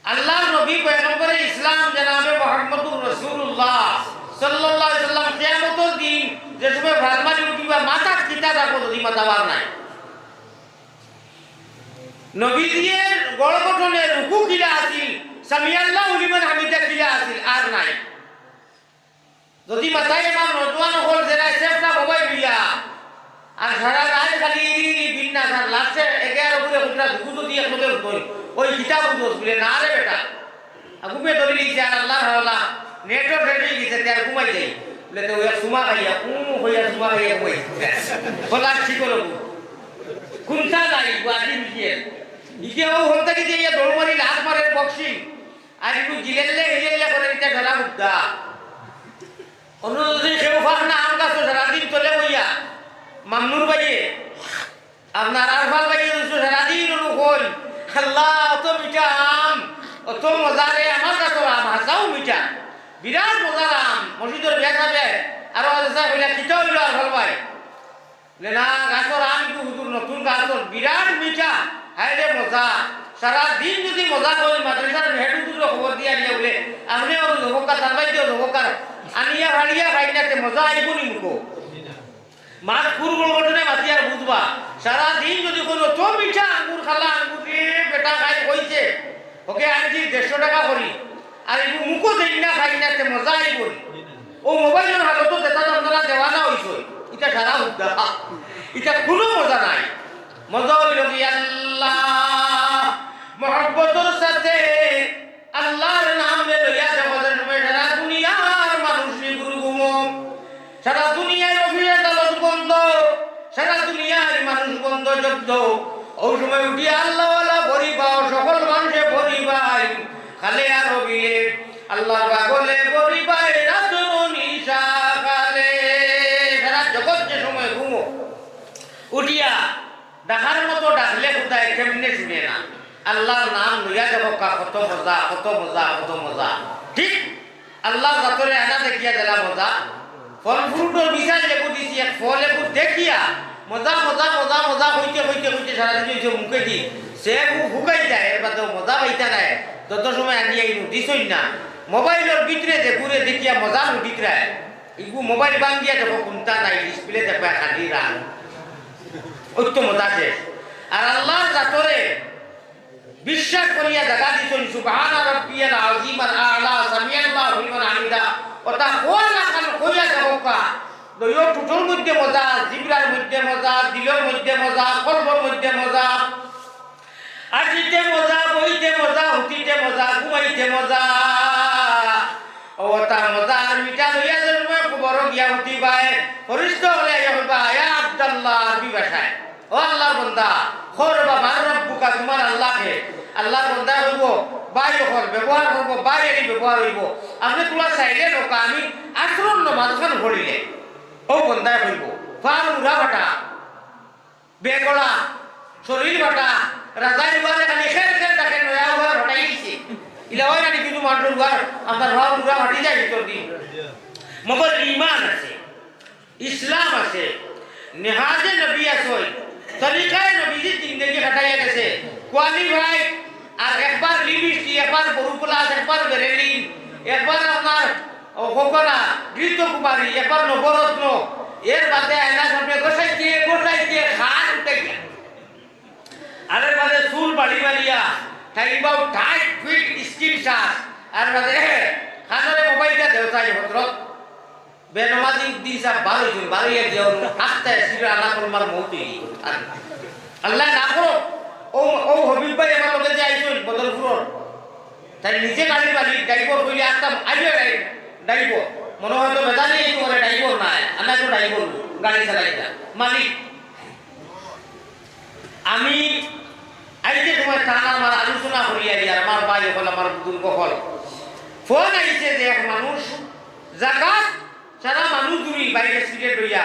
আল্লাহর নবী পয়গম্বরে ইসলাম জনাবে মুহাম্মদুর রাসূলুল্লাহ সাল্লাল্লাহু আলাইহি ওয়াসাল্লাম কিয়ামতর দিন যে সময় ফারমানি উঠিবা, মাথাত কিতা রাখো যদি মাথা বার নাই। নবীজির গড় গঠনে রুকু কিলা আছিল, সামিআল্লাহু লিমান হামিদা কিলা আছিল, আর নাই। যদি মাতাই আমার নওজোয়ান অকল যেরা সেফটা মোবাইল লইয়া, আর সারা রাইত খালি বিন্না সার, লাস্টে এগারো করে হুজরা দুগু যদি একলগে উঠইন, ওই কিতা বুঝোস বুলে, "না রে বেটা, আগুমে ধরি নিছে আর আল্লাহর হাওলা, নেটও শেষ অই গেছে, তে আর ঘুমাই যাই। বলে, "তে ওই এক সুমা খাইয়া, উম, হইয়া সুমা খাইয়া ঘুমাই।" বলা, "ঠিক করো গো।" কুন্তা নাই, বাজি মিশিয়ে। ইকে ও হন্তা কি দিয়ে দৌড় মারি, লাত মারে বক্সিং। আর একটু জিলেলে, হিলেলে করে, এটা ধরা মুদ্রা। অনুরোধে কেউ ফাঁক না, আম গাছও সারাদিন তলে বইয়া। মামনুর বাইয়ে, আপনার আরফাল বাইয়ে রইছে সারাদিন অনু কই, "আল্লাহ, অত মিঠা আম, অত মজা রে, আমার গাছর আম, হাছাউ মিঠা। বিরাট মজার আম।" মসজিদর বিয়া যাবে, আর ওদের সাহেব কইলা, "কিতা অইলো আরফাল ভাই?" বলে, "না, গাছর আম একটু হুজুর, নতুন গাছর, বিরাট মিঠা, হায় রে মজা। সারা দিন যদি মজা করি, মাদ্রাসার হেড হুজুররে খবর দিয়া আনিয়া বলে, আপনে ওর জবকার, তার বাইরে জবকার, আনিয়া ফাড়িয়া খাই না, তে মজা আইব নি মুখো?" মাছ কুরগুল ঘটনা মাতি আর বুঝবা, সারা দিন যদি কোনো তো মিঠা আঙ্গুর খালা আঙ্গুর রে বেটা খাই কইছে, ওকে আনছি দেড়শো টাকা করি, আর এই মুখো দেই না খাই না, তে মজা আইব নি? ও মোবাইলর হালতো যেটা আপনারা দেওয়ানা হইছে, এটা সারা হুদ্দা, এটা কোনো মজা নাই। মজা হইল কি আল্লাহ, মহব্বতর সাথে আল্লাহর নাম লইয়া দেখো যে সময় সারা দুনিয়ার মানুষ গুরু ঘুমো, সারা দুনিয়ার অফিস আদালত বন্ধ, সারা দুনিয়ার মানুষ বন্ধ জব্দ। ওই সময় উঠি আল্লাহওয়ালা ভরি পাও, সকল মানুষে ভরি পাই। খালে আর রবিয়ে আল্লাহর পাগলে ভরি পাই, রাত নিশা খালে। সারা জগৎ যে সময় ঘুমো, উঠিয়া ডাকার মতো ডাকলে কোথায় কেমনে শুনে না। আল্লাহর নাম লইয়া দেখো কা, কত মজা, কত মজা, কত মজা। ঠিক আল্লাহর জাতরে আনা দেখিয়া দিলা মজা। ফল ফ্রুটর বিচার লেবু দিছি, এক ফল লেবু দেখিয়া মজা, মজা, মজা, মজা কইতে, কইতে, কইতে সারা দিন হইছে মুখে দি। সে মুখ হুকাই যায়, এর বাদেও মজা পাইতা নাই। যত সময় আনিয়া ইনু দিছই না। মোবাইলর ভিতরে যে ঘুরে দেখিয়া মজা মুদিতরায়। ইগু মোবাইল বান্ধিয়া দেখো কোনটা নাই, ডিসপ্লে দেখো খালি রান। ওই তো মজা শেষ। আর আল্লাহর জাতরে বিশ্বাস করিয়া জাগা দিছইন, সুবহানা রাব্বিয়াল আযীম আল আ'লা, সামিআল্লাহু লিমান হামিদা। ওটা কোন আকাল কইয়া যাবকা। দইও টুটুর মধ্যে মজা, জিবরার মধ্যে মজা, দিলর মধ্যে মজা, কলবর মধ্যে মজা। আসিতে মজা, বইতে মজা, হুতিতে মজা, ঘুমাইতে মজা। ও তা মজা আর মিঠা লইয়া জন্ম কবর গিয়া হুতি বায়। ফরিস্তা হলে আইয়া কইবা, "ইয়া আব্দাল্লাহ", আরবি ভাষায়, "ও আল্লাহর বন্দা, খর বাবা, আর রব্বুকা, তোমার আল্লাহ কে?" আল্লাহর বন্দা কইব, "ভাই অকল ব্যবহার করব, ভাই এরই ব্যবহার হইব। আপনি তোলা চাইলে লোকা আমি আসরর নমাজ খান পড়িলে।" ও বন্দায় কইব, "ফার মুরা ফাটা।" বেগড়া, শরীর ফাটা, রাজার উয়ারে খালি খের খের ডাকে, নয়া উয়ার ফাটাই দিছে। ইলা হয় না নি কিছু মানুষর উয়ার, আপনার ভাব উড়া ফাটি যায় ভিতর দি। মগর ইমান আছে, ইসলাম আছে, নেহাজে নবী আছে, তরিকায় নবীজির জিন্দেগি কাটাইয়া গেছে। কোয়ালিফাইড, আর একবার লিপস্টিক, একবার বড়ু প্লাস, একবার বেরেলিন, একবার আপনার ও খোকনা, ঘৃত কুমারী, একবার নবরত্ন, এর বাদে আয়না সামনে গোসাইতে, গোসাইতে, খান উঠাইয়া। আরে বাদে চুল বাড়ি মারিয়া, টাইম বাউ টাইট ফিট স্কিন শার্ট, আর বাদে, এ, খানরে মোবাইলটা দেও চাই হজরত। বেনমাজি দিন সাহেব বারো জন, বারো ইয়া দিয়া হলো, আস্তে সিরা আনা কলমার মৌত হই। আর আল্লাহ না করো, ও, ও হবিব ভাই আমার লগে যে আইছইন বদলপুরর, তাই নিজে গাড়ির মালিক, ড্রাইভার কইলে আসতাম, আইবে ড্রাইভার। মনে হয় তো বেদানি এই তোমার ড্রাইভার নাই, আমরা তো ড্রাইভার, গাড়ি চালাই না, মালিক। আমি আইতে সময় তান আমার আলোচনা করি আর আমার ভাই অকল, আমার বুজুর্গ অকল। ফোন আইছে যে এক মানুষ জাগাত সারা মানুষ দূরি বাইরে সিলেট হইয়া।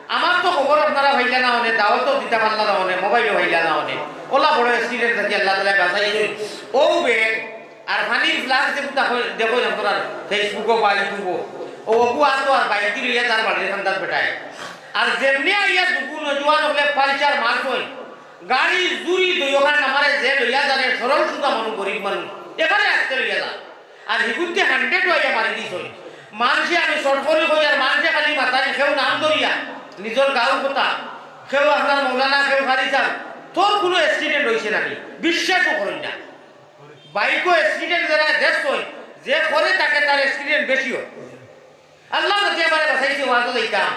আমার তো খবর আপনারা পাইলা না অনে, দাওয়াতও দিতা পারলা না অনে, মোবাইলও পাইলা না অনে। ওলা বড় অ্যাক্সিডেন্ট থাকি আল্লাহ তাআলা বাঁচাইছে। ও বেগ আর পানির ফ্লাক্স দেখো, দেখো আপনারা Facebook-ও বা YouTube-ও। ও অগু আতো আর বাইক লইয়া তার বাড়ির খান্দাত বেটায়। আর যেমনি আইয়া দুগু নজওয়ান হলে পালচার মারছইন, গাড়ি জুরি দইওখান আমারে যে লইয়া জানে সরল সুজা মানুষ, গরিব মানুষ, এখানে আসতে লইয়া যা। আর হিগুতে হান্ড্রেড আইয়া মারি দিছইন। মানষে আমি শর্ট করি কই আর মানষে খালি মাথায় কেউ নাম ধরিয়া নিজর গাঁওর কথা, কেউ আপনার মৌলানা, কেউ কারি সাব, তোর কোনো অ্যাক্সিডেন্ট হইছে নাকি? বিশ্বাসও করইন না। বাইকও অ্যাক্সিডেন্ট যারা দেখছইন, যে করে তাকে তার অ্যাক্সিডেন্ট বেশি হয়। আল্লাহ যদি আমারে বাঁচাইছে, ওয়াজও যাইতাম।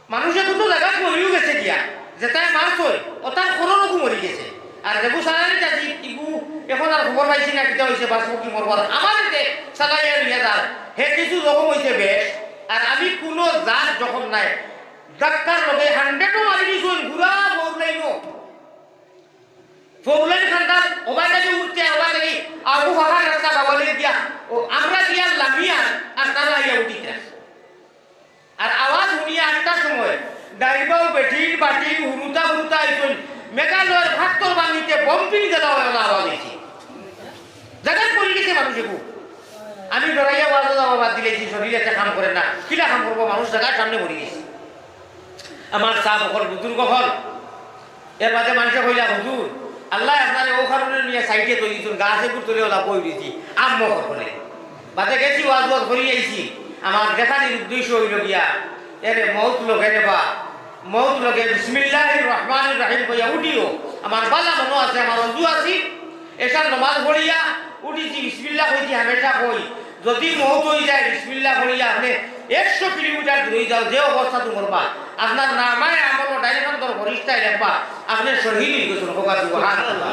মানুষে কত জাগাত মরিও গেছে গিয়া, যেটায় মারছইন, ওটার করোনাকু মরি গেছে। আর যেগু সালানি চাচি, ইগু এখন আর খবর পাইছি না কিতা অইছে, বাঁচবো কি মরবো। আর আমার যে সালাইয়া লইয়া যার, হে কিছু জখম অইছে বেশ, আর আমি কুনু জাত জখম নাই। ধাক্কার লগে hundred-ও মারি দিছইন, ঘুরা বউর লাইনও। ফৌলাইন খান্দার ওবায়দালি উঠতে, ওবায়দালি আবু ফাহার রাস্তা বাবালি দিয়া, ও আমরা দিয়া লামিয়া, আর তারা আইয়া উঠিতা। আর আওয়াজ হুনিয়া আটটার সময় ডাইবাও বেটিন বাটিন হুরুতা হুরুতা আইছইন, মেঘালয়র ভাক্তর বাঙিতে বম্পিং দেলা অয়, ওলা আওয়াজ অইছে। জাগাত পড়ি গেছে মানুষ এগু। আমি ডরাইয়া ওয়াজো যাওয়া বাদ দিলাইছি, শরীর এতে কাম করে না, কিলা কাম করবো, মানুষ জাগার সামনে মরি গেছে। আমার সাব অকল, বুজুর্গ অকল, এর বাদে মানষে কইলা, "হুজুর, আল্লায় আপনারে অউ কারণে নিয়া সাইডে থই দিছইন, গাছ এগুর তলে ওলা বই দিছি, আম মহর করে।" বাদে গেছি, ওয়াজ ওয়াজ করি আইছি। আমার দেখানির উদ্দেশ্য অইল গিয়া, এরে মউত লগে রে বা, মউত লগে বিসমিল্লাহির রহমানির রহিম কইয়া উঠিও। আমার বালা মনো আছে, আমার অজু আছিল, এশার নমাজ পড়িয়া উঠিছি, বিসমিল্লাহ কইছি, হামেশা কই, যদি মউত অই যায়, বিসমিল্লাহ পড়িয়া আপনে একশো কিলোমিটার দূরই যাও, যে অবস্থাত মরবা, আপনার নামায়ে আমলো ডাইন কান্দর ফিরিস্তায় লেখবা, আপনে শহীদ অই গেছইন, কউক্কা সুবহানাল্লাহ।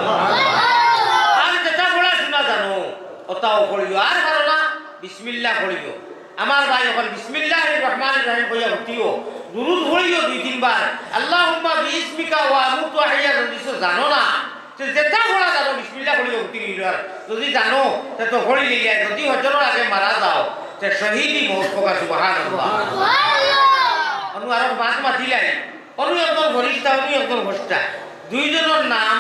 আর যেটা পড়া শুনা জানো, ওটাও পড়িও, আর পারো না, বিসমিল্লাহ পড়িও। আমার ভাই অকল, বিসমিল্লাহির রহমানির রহিম কইয়া উঠিও, দুরুদ পড়িও দুই তিনবার, আল্লাহুম্মা বিইসমিকা ওয়া আমুতু ওয়া আহইয়া, যদি জানো না, তে যেটা পড়া জানো, বিসমিল্লাহ পড়িয়া উঠি রইল। আর যদি জানো, তে তো পড়ি লইলে, যদি হজরর আগে মারা যাও, তে শহীদি মউত, কউক্কা সুবহানাল্লাহ। অনু আরো মাত মাতিলাই, অনু একজন ফিরিস্তা, অনু একজন ফিরিস্তা। দুইজনর নাম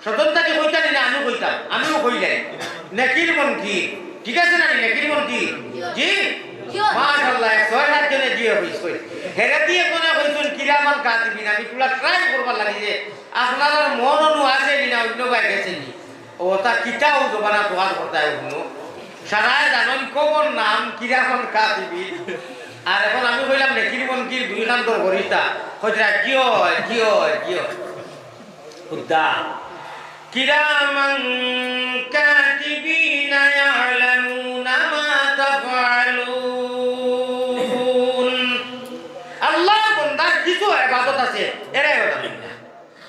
সদন থাকি কইতা নি না, আমি কইতাম, আমিও কইলাই। নেকির মুনকির, ঠিক আছে না নি? নেকির মুনকির, জি? মাশাআল্লাহ, এক ছয় সাত জনে জি কইছইন। হেরাদি একজনে কইছইন কিরামান কাতিবিন, আমি থুড়া try করবার লাগি যে আপনারার মন অনু আছে নি না অন্য বায় গেছে নি? ও তা কিতা অউ জমানাত ওয়াজ করতায় অউ হুনো। সারায় জানইন কবর নাম কিরামান কাতিবিন। আর এখন আমি কইলাম নেকির মুনকির দুই কান্দর ফিরিস্তা। কইরা জি অয়, জি অয়, জি অয়। খুদা। কিরামান কাতিবিনা ইয়ালামুনা মা তাফআলুন। আল্লাহর বন্দার কিছু ইবাদত আছে, এরাই ওটা বুঝে না।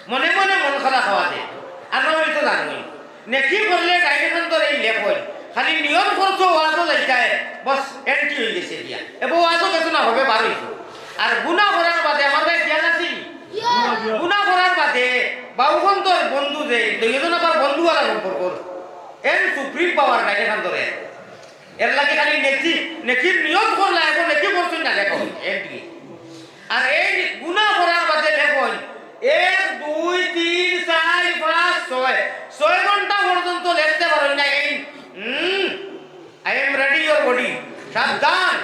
মনে মনে মন খারাপ হওয়া দে, আর না হইতো জানবই। নেকি করলে ডাইন কান্দর এই লেখ অয়, খালি নিয়ত করছো ওয়াজো যাইতায়, বস এন্ট্রি অই গেছে গিয়া। এবার ওয়াজো গেছো না, হবে বার অইছো। আর গুনা করার বাদে আমার ভাই জ্ঞান আছে নি? গুনা করার বাদে বাউ কান্দর বন্ধু যে, দুইজন আবার বন্ধু আর সম্পর্ক, এর সুপ্রিম পাওয়ার ডাইন কান্দর। এর লাগি খালি নেকি, নেকির নিয়ত করলা, এখন নেকি করছইন না, লেখো, এন্ট্রি। আর এই গুনা করার বাদে লেখইন, এক, দুই, তিন, চাইর, পাঁচ, ছয়, ছয় ঘন্টা পর্যন্ত লেখতে পারইন না। এই, হুম, I am ready your body, সাবধান,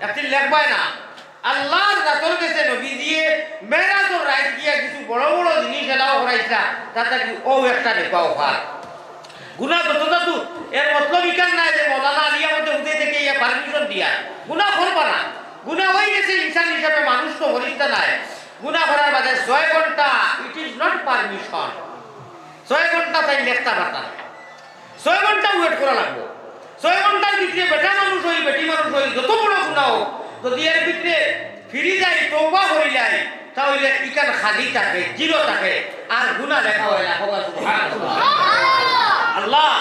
একদিন লেখবায় না। আল্লাহর জাতর গেছে নবীজিয়ে মেরাজর রাইত গিয়া কিছু বড় বড় জিনিস এলাও করাইছলা, তাতে কি অউ একটা নেপাও পার। গুনা যত জাতু, এর মতলব ইখান নায় যে মৌলানা আলিয়া মতে উঠে থেকে ইয়া পারমিশন দিয়া। গুনা করবা না। গুনা অই গেছে, ইনসান হিসাবে মানুষ তো ফিরিস্তা নায়। গুনা করার বাদে ছয় ঘন্টা, it is not permission। ছয় ঘন্টা তাইন লেখতা পারতা না। ছয় ঘন্টা ওয়েট করা লাগবো। ছয় ঘন্টার ভিতরে বেটা মানুষ অই, বেটি মানুষ অই, যত বড় গুনা অউক, যদি এর ভিতরে ফিরি যাই, তওবা করি যাই, তা অইলে ইখান খালি থাকে, জিরো থাকে, আর গুনা লেখা অয় না। কউক্কা সুবহানাল্লাহ। আল্লাহ,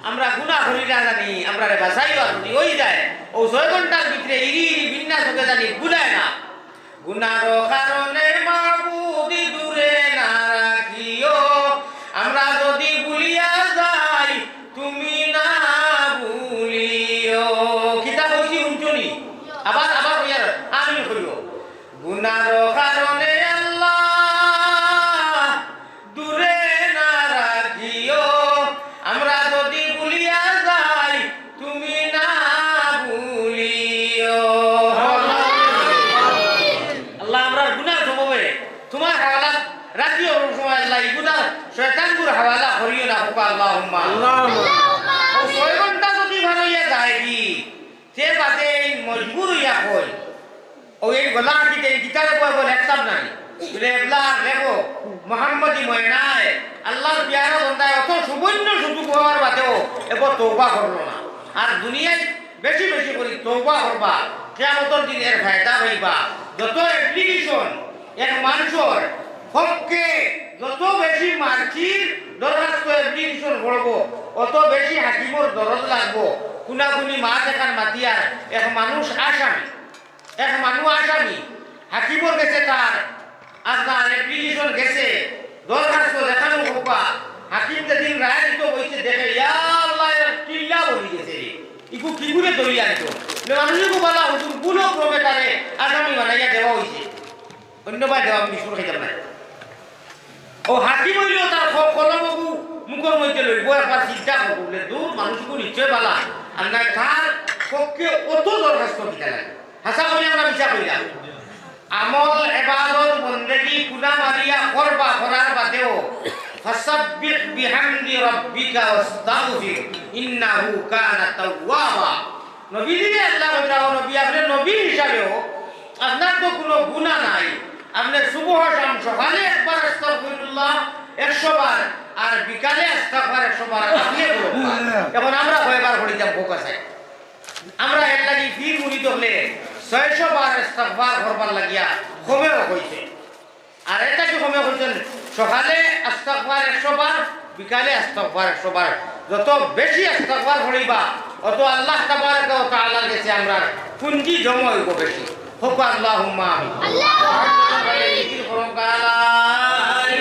আমরা গুনা করি না জানি, আমরারে বাঁচাইও, আর যদি অই যায়, অউ ছয় ঘন্টার ভিতরে ইরি ইরি বিন্যাস অইতে জানি, গুনায় না। গুনার কারণে মাবুদ দূরে না রাখিও, আমরা যদি ভুলিয়া যাই, তুমি না ভুলিও। কিতা কইছি হুনছো নি? আবার, আবার কইয়ার, আমিন কইও। গুনার কারণে আল্লাহ দূরে না রাখিও, আমরা যদি ভুলিয়া যাই, তুমি না ভুলিও। আল্লাহ, আমরার গুনার সময় তোমার হাওয়ালাত রাখিও, অউ সময় আল্লাহ, ই গুনার শয়তানগুর হাওয়ালা করিও না, কউক্কা আল্লাহুম্মা। আল্লাহুম্মা। অউ ছয় ঘন্টা যদি পার অইয়া যায়গি, তে বাদে এই মজবুর অইয়া কই, অউ এই গলা আঁকিতে এই কিতাবে কয় বলে একদম নাই। বলে, "এবলা আর লেখো, মোহাম্মদী ময়নায়, আল্লাহর পিয়ারা বন্দায় অত সুবর্ণ সুযোগ পাওয়ার বাদেও এবার তওবা করলো না।" আর দুনিয়াত বেশি বেশি করি তওবা করবা, কিয়ামতর দিন এর ফায়দা পাইবা। যত অ্যাপ্লিকেশন এক মানুষর পক্ষে যত বেশি মার্কির দরখাস্ত অ্যাপ্লিকেশন করবো, অত বেশি হাকিমর দরদ লাগবো। কুনাকুনি মাত এখান মাতিয়ার, এক মানুষ আসামি, এক মানুষ আসামি, হাকিমর গেছে তার আপনার অ্যাপ্লিকেশন গেছে, দরখাস্ত দেখানো হউকা। হাকিম যেদিন রায় দিতো বইছে, দেখে, ইয়া আল্লাহ, এক কিল্লা বলি গেছে রে, ইগু কি করে ধরি আনতো? বলে, মানুষ ইগু বালা হুজুর, ভুল ক্রমে তারে আসামি বানাইয়া দেওয়া হইছে, অন্য বায় দেওয়া আমি বিস্কুট খাইতাম না। ও হাকিম অইলেও তার ক-, কলম অগু মুখর মধ্যে লইবো, একবার চিন্তা করবো, বলে, দূর, মানুষ ইগু নিশ্চয় বালা, আর না তার পক্ষে অত দরখাস্ত কিতা লাগে। হাছা কইলাম না মিছা কইলাম? আমল, ইবাদত, বন্দেগি, কুনা মারিয়া করবা, করার বাদেও, ফাসাব্বিহ বিহামদি রাব্বিকা ওয়াস্তাগফির, ইন্নাহু কানা তাওয়াবা। নবীজিরে আল্লাহ কইরা, ও নবী, আপনে নবী হিসাবেও আপনার তো কুনো গুনা নাই। আপনে সুবহ শাম সকালে একবার আস্তাগফিরুল্লাহ একশো বার, আর বিকালে আস্তাগফার একশো বার আপনে করবা। এখন আমরা কয়বার পড়িতাম, কউক্কা চাই? আমরা এর লাগি পীর মুরিদ অকলে ছয়শো বার ইস্তেগফার করবার লাগিয়া কমেও কইছে। আর এটা কি কমে কইছেন, সকালে ইস্তেগফার একশো বার, বিকালে ইস্তেগফার একশো বার। যত বেশি ইস্তেগফার পড়িবা, অত আল্লাহ তাবারাকা ওয়া তাআলার গেছে আমরার পুঞ্জি জমা অইবো বেশি। কউক্কা আল্লাহুম্মা আমিন। আল্লাহুম্মা আমিন। জিকির করো, লা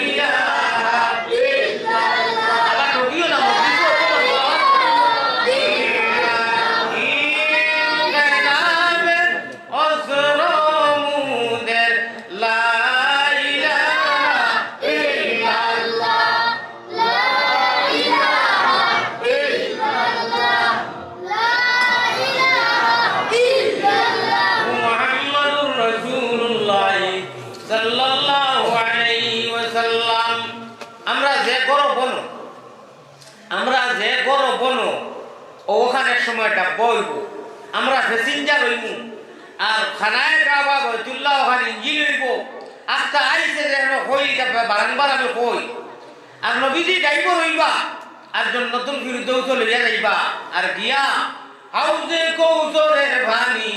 ইলাহা ইল্লাল্লাহ। আবার ঠকিও না, মসজিদে অত বড় আওয়াজ। লা ইলাহা ইল্লাল্লাহ। লা ইলাহা ইল্লাল্লাহ। লা ইলাহা ইল্লাল্লাহ। মুহাম্মাদুর রাসূলুল্লাহ সাল্লাল্লাহু আলাইহি ওয়াসাল্লাম। আমরা যে ঘরো বনো, আমরা যে ঘরো বনো, অখান এক সময় ডাব্বা অইবো। আমরা প্যাসেঞ্জার অইমু। আর খানায়ে কাবা বাইতুল্লাহ অখান ইঞ্জিন অইবো। আস্তা আইছে যে এখানো কই, ইটা বারংবার আমি কই। আর নবীজি ড্রাইভার অইবা, আর জন্নতুল ফিরদৌস লইয়া যাইবা, আর গিয়া হাউজে কৌসরের পানি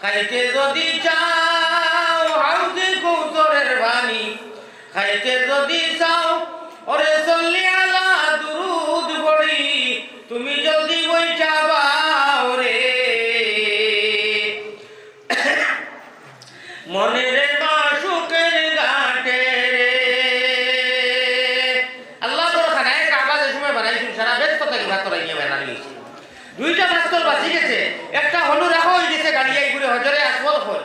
খাইতে যদি চাও, হাউজে কৌসরের পানি খাইতে যদি চাও, ওরে সল্লি আলা দুরুদ পড়ি তুমি জলদি বইঠাবাও রে। মনের মাশুকের ঘাটে রে। আল্লাহ বড় খানায়ে কাবা যে সময় বানাইছইন, সারা বেহেস্ত থাকি পাথর আইয়া বেড়ানি অইছে। দুইটা পাথর বাঁচি গেছে, একটা হনু রাখা অই গেছে, গাড়িয়া ইগুরে হজরে আসওয়াদ কয়।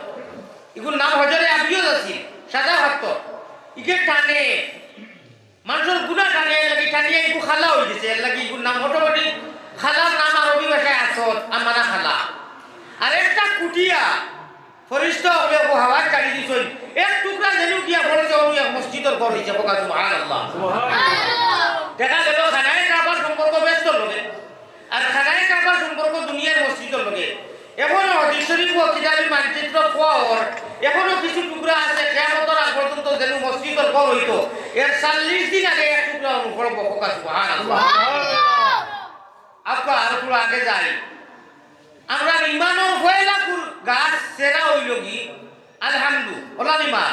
ইগুর নাম হজরে আবিয়দ আছিল, সাদা পাথর। ইগে টানে, মানষর গুনা টানে, এর লাগি টানিয়া ইগু কালা অই গেছে, এর লাগি ইগুর নাম অটোমেটিক, কালার নাম আরবি ভাষায় আসওয়াদ, আমানা কালা। আর একটা কুটিয়া, ফিরিস্তা অকলে অগু হাওয়াত ছাড়ি দিছইন, এক টুকরা যেনু গিয়া পড়ছে, অনু এক মসজিদর ঘর অইছে, কউক্কা সুবহানাল্লাহ। দেখা গেল খানায়ে কাবার সম্পর্ক বেহেস্তর লগে। আর খানায়ে কাবার সম্পর্ক দুনিয়ার মসজিদর লগে। এখনো হাদিস শরীফ ও কিতাবি মানচিত্র পাওয়ার, এখনো কিছু টুকরা আছে, কিয়ামতর আগ পর্যন্ত যেনু মসজিদর ঘর অইতো, এর চল্লিশ দিন আগে এক টুকরা অনুসরণ কউক্কা সুবহানাল্লাহ। আচ্ছা, আর একটু আগে যাই। আমরার ইমানর পয়লা কুর গাছ চেরা অইলোগি আলহামদু, অলা নি মা?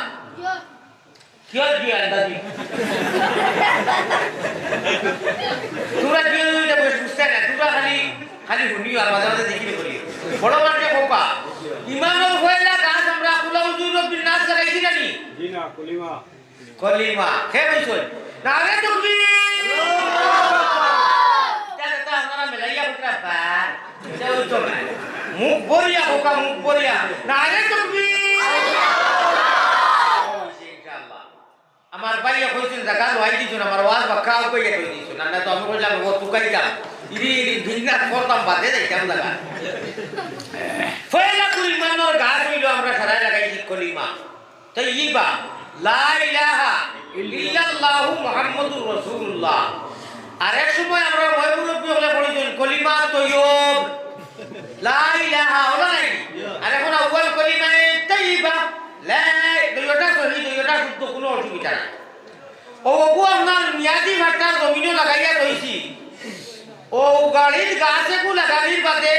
কিয় দিও আন্দাজি? তোমরা কিয় এটা বসে বুঝতে না? তোমরা খালি, খালি হুনিও আর মাঝে মাঝে জিকির করিও। বড় মানষে কউক্কা, ইমানর পয়লা গাছ আমরা কুল আউযু বিরব্বিন নাস লাগাইছি না নি? জি না, কলিমা। কলিমা। কে কইছইন? নারে তাকবীর। ইটা যেটা আপনারা মিলাইয়া কইরা বার। ইটা অইতো না। মুখ ভরিয়া কউক্কা, মুখ ভরিয়া। নারে তাকবীর। ইনশাআল্লাহ। আমার ভাইয়ে কইছইন, জাগা লওয়াই দিছইন, আমার ওয়াজ বাক্কা কইয়া কই দিছইন। আর না তো আমি কইলাম, ও তুকাইতাম। ইরি ইরি ভিন্না করতাম, বাদে যাইতাম জাগা। পয়লা কুর ইমানর গাছ অইলো আমরা সারায় লাগাইছি কলিমা। তৈয়িবা, লা ইলাহা ইল্লাল্লাহু মুহাম্মাদুর রাসূলুল্লাহ। আর এক সময় আমরা ময় মুরব্বি অকলে পড়িছইন, কলিমা তৈয়ব, লা ইলাহা, অলা নাই? আর এখন আউয়াল কলিমায়ে তৈয়িবা, লা, দুইওটা সহি, দুইওটা শুদ্ধ, কুনু অসুবিধা নাই। অউ অগু আপনার মিয়াদি ভাটার জমিনো লাগাইয়া থইছি। অউ গাড়ির গাছ এগু লাগানির বাদে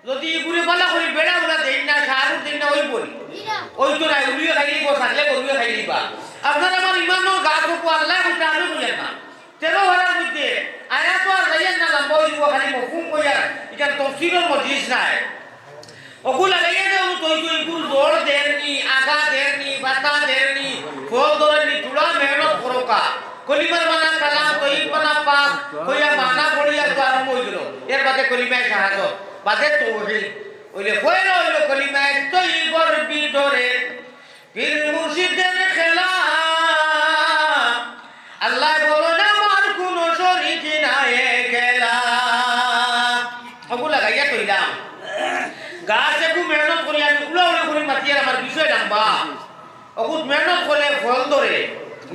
যদি ইগুরে বালা করি বেড়া উড়া দেই না, সার উর দেই না, অইবো নি? অইতো নায়, উলিয়ে খাইলিবো, ছাগলে গরুয়ে খাইলিবা। আপনার আমার ইমানর গাছ অগু আল্লায় কইতা, আমি কইয়ার না। তেরো পারার মধ্যে আয়াত আর যাইয়ার না, লম্বা অইযিবো, খালি মফহুম কইয়ার, ইখান তফসিরর মজলিস নায়। অগু লাগাইয়া দেও, তৈ তৈ গুল জোর দেরনি, আগা দেরনি, বাতা দেরনি, ফল ধরেনি, থুড়া মেহনত করোকা। কলিমার মানা কালাম, তৈয়ব মানা পাক, কইয়া মানা পড়িয়া তো আরম্ভ অইগেল। এর বাদে কলিমায়ে শাহাদত, বাদে তৌহিদ। অইলে পয়লা অইল কলিমায়ে তৈয়বর ভিতরে পীর মুর্শিদের খেলা। আল্লায় বলইন আমার কুনু শরিক নাই খেলা। অগু লাগাইয়া থইলাম। গাছ একটু মেহনত করি আমি উড়াউড়ি করি মাতিয়ার, আমার বিষয় লম্বা। অগুত মেহনত করলে ফল ধরে,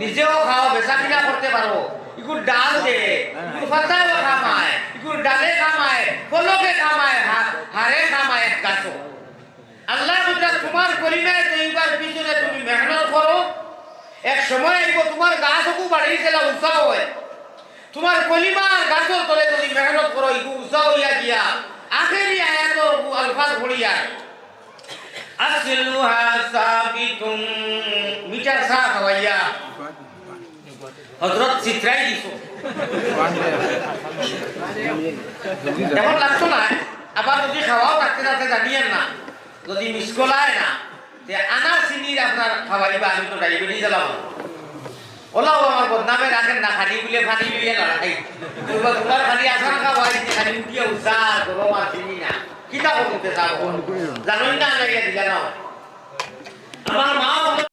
নিজেও খাও, বেচা কিনা করতে পারো। ইগুর ডাল দে, ইগুর পাতাও কামায়, ইগুর ডালে কামায়, ফলকে কামায়, হা-, হারে কামায় এক গাছও। আল্লায় কইরা তুমার কলিমায়ে তৈয়বার পিছনে তুমি মেহনত করো, এক সময় আইবো তুমার গাছ অগু বাড়ি গেলা উঁচা অয়। তুমার কলিমার গাছর তলে যদি মেহনত করো, ইগু উঁচা অইয়া গিয়া আখেরি আয়াতর অগু আলফাজ পড়িয়া, আসলুহা সাবিতুন, মিঠা চা খাওয়াইয়া হজরত চিত্রাই দিছো। এমন লাগতো না, আবার যদি খাওয়াও থাকতে থাকতে জানিয়েন না, যদি মিস কল আয় না, তে আনা চিনির আপনার খাওয়াইবা, আমি তো ডায়াবেটিস এলাম। ওলাও আমার বদনামে রাখেন না, খালি বলে পানি লইয়া না রাখাই। তোমার খালি আসার খাওয়াই, খালি উঠিয়া উষা, গরম আর চিনি না। কিতা করতে চাও? জানোই না, আনাইয়া দিলা না। আমার মা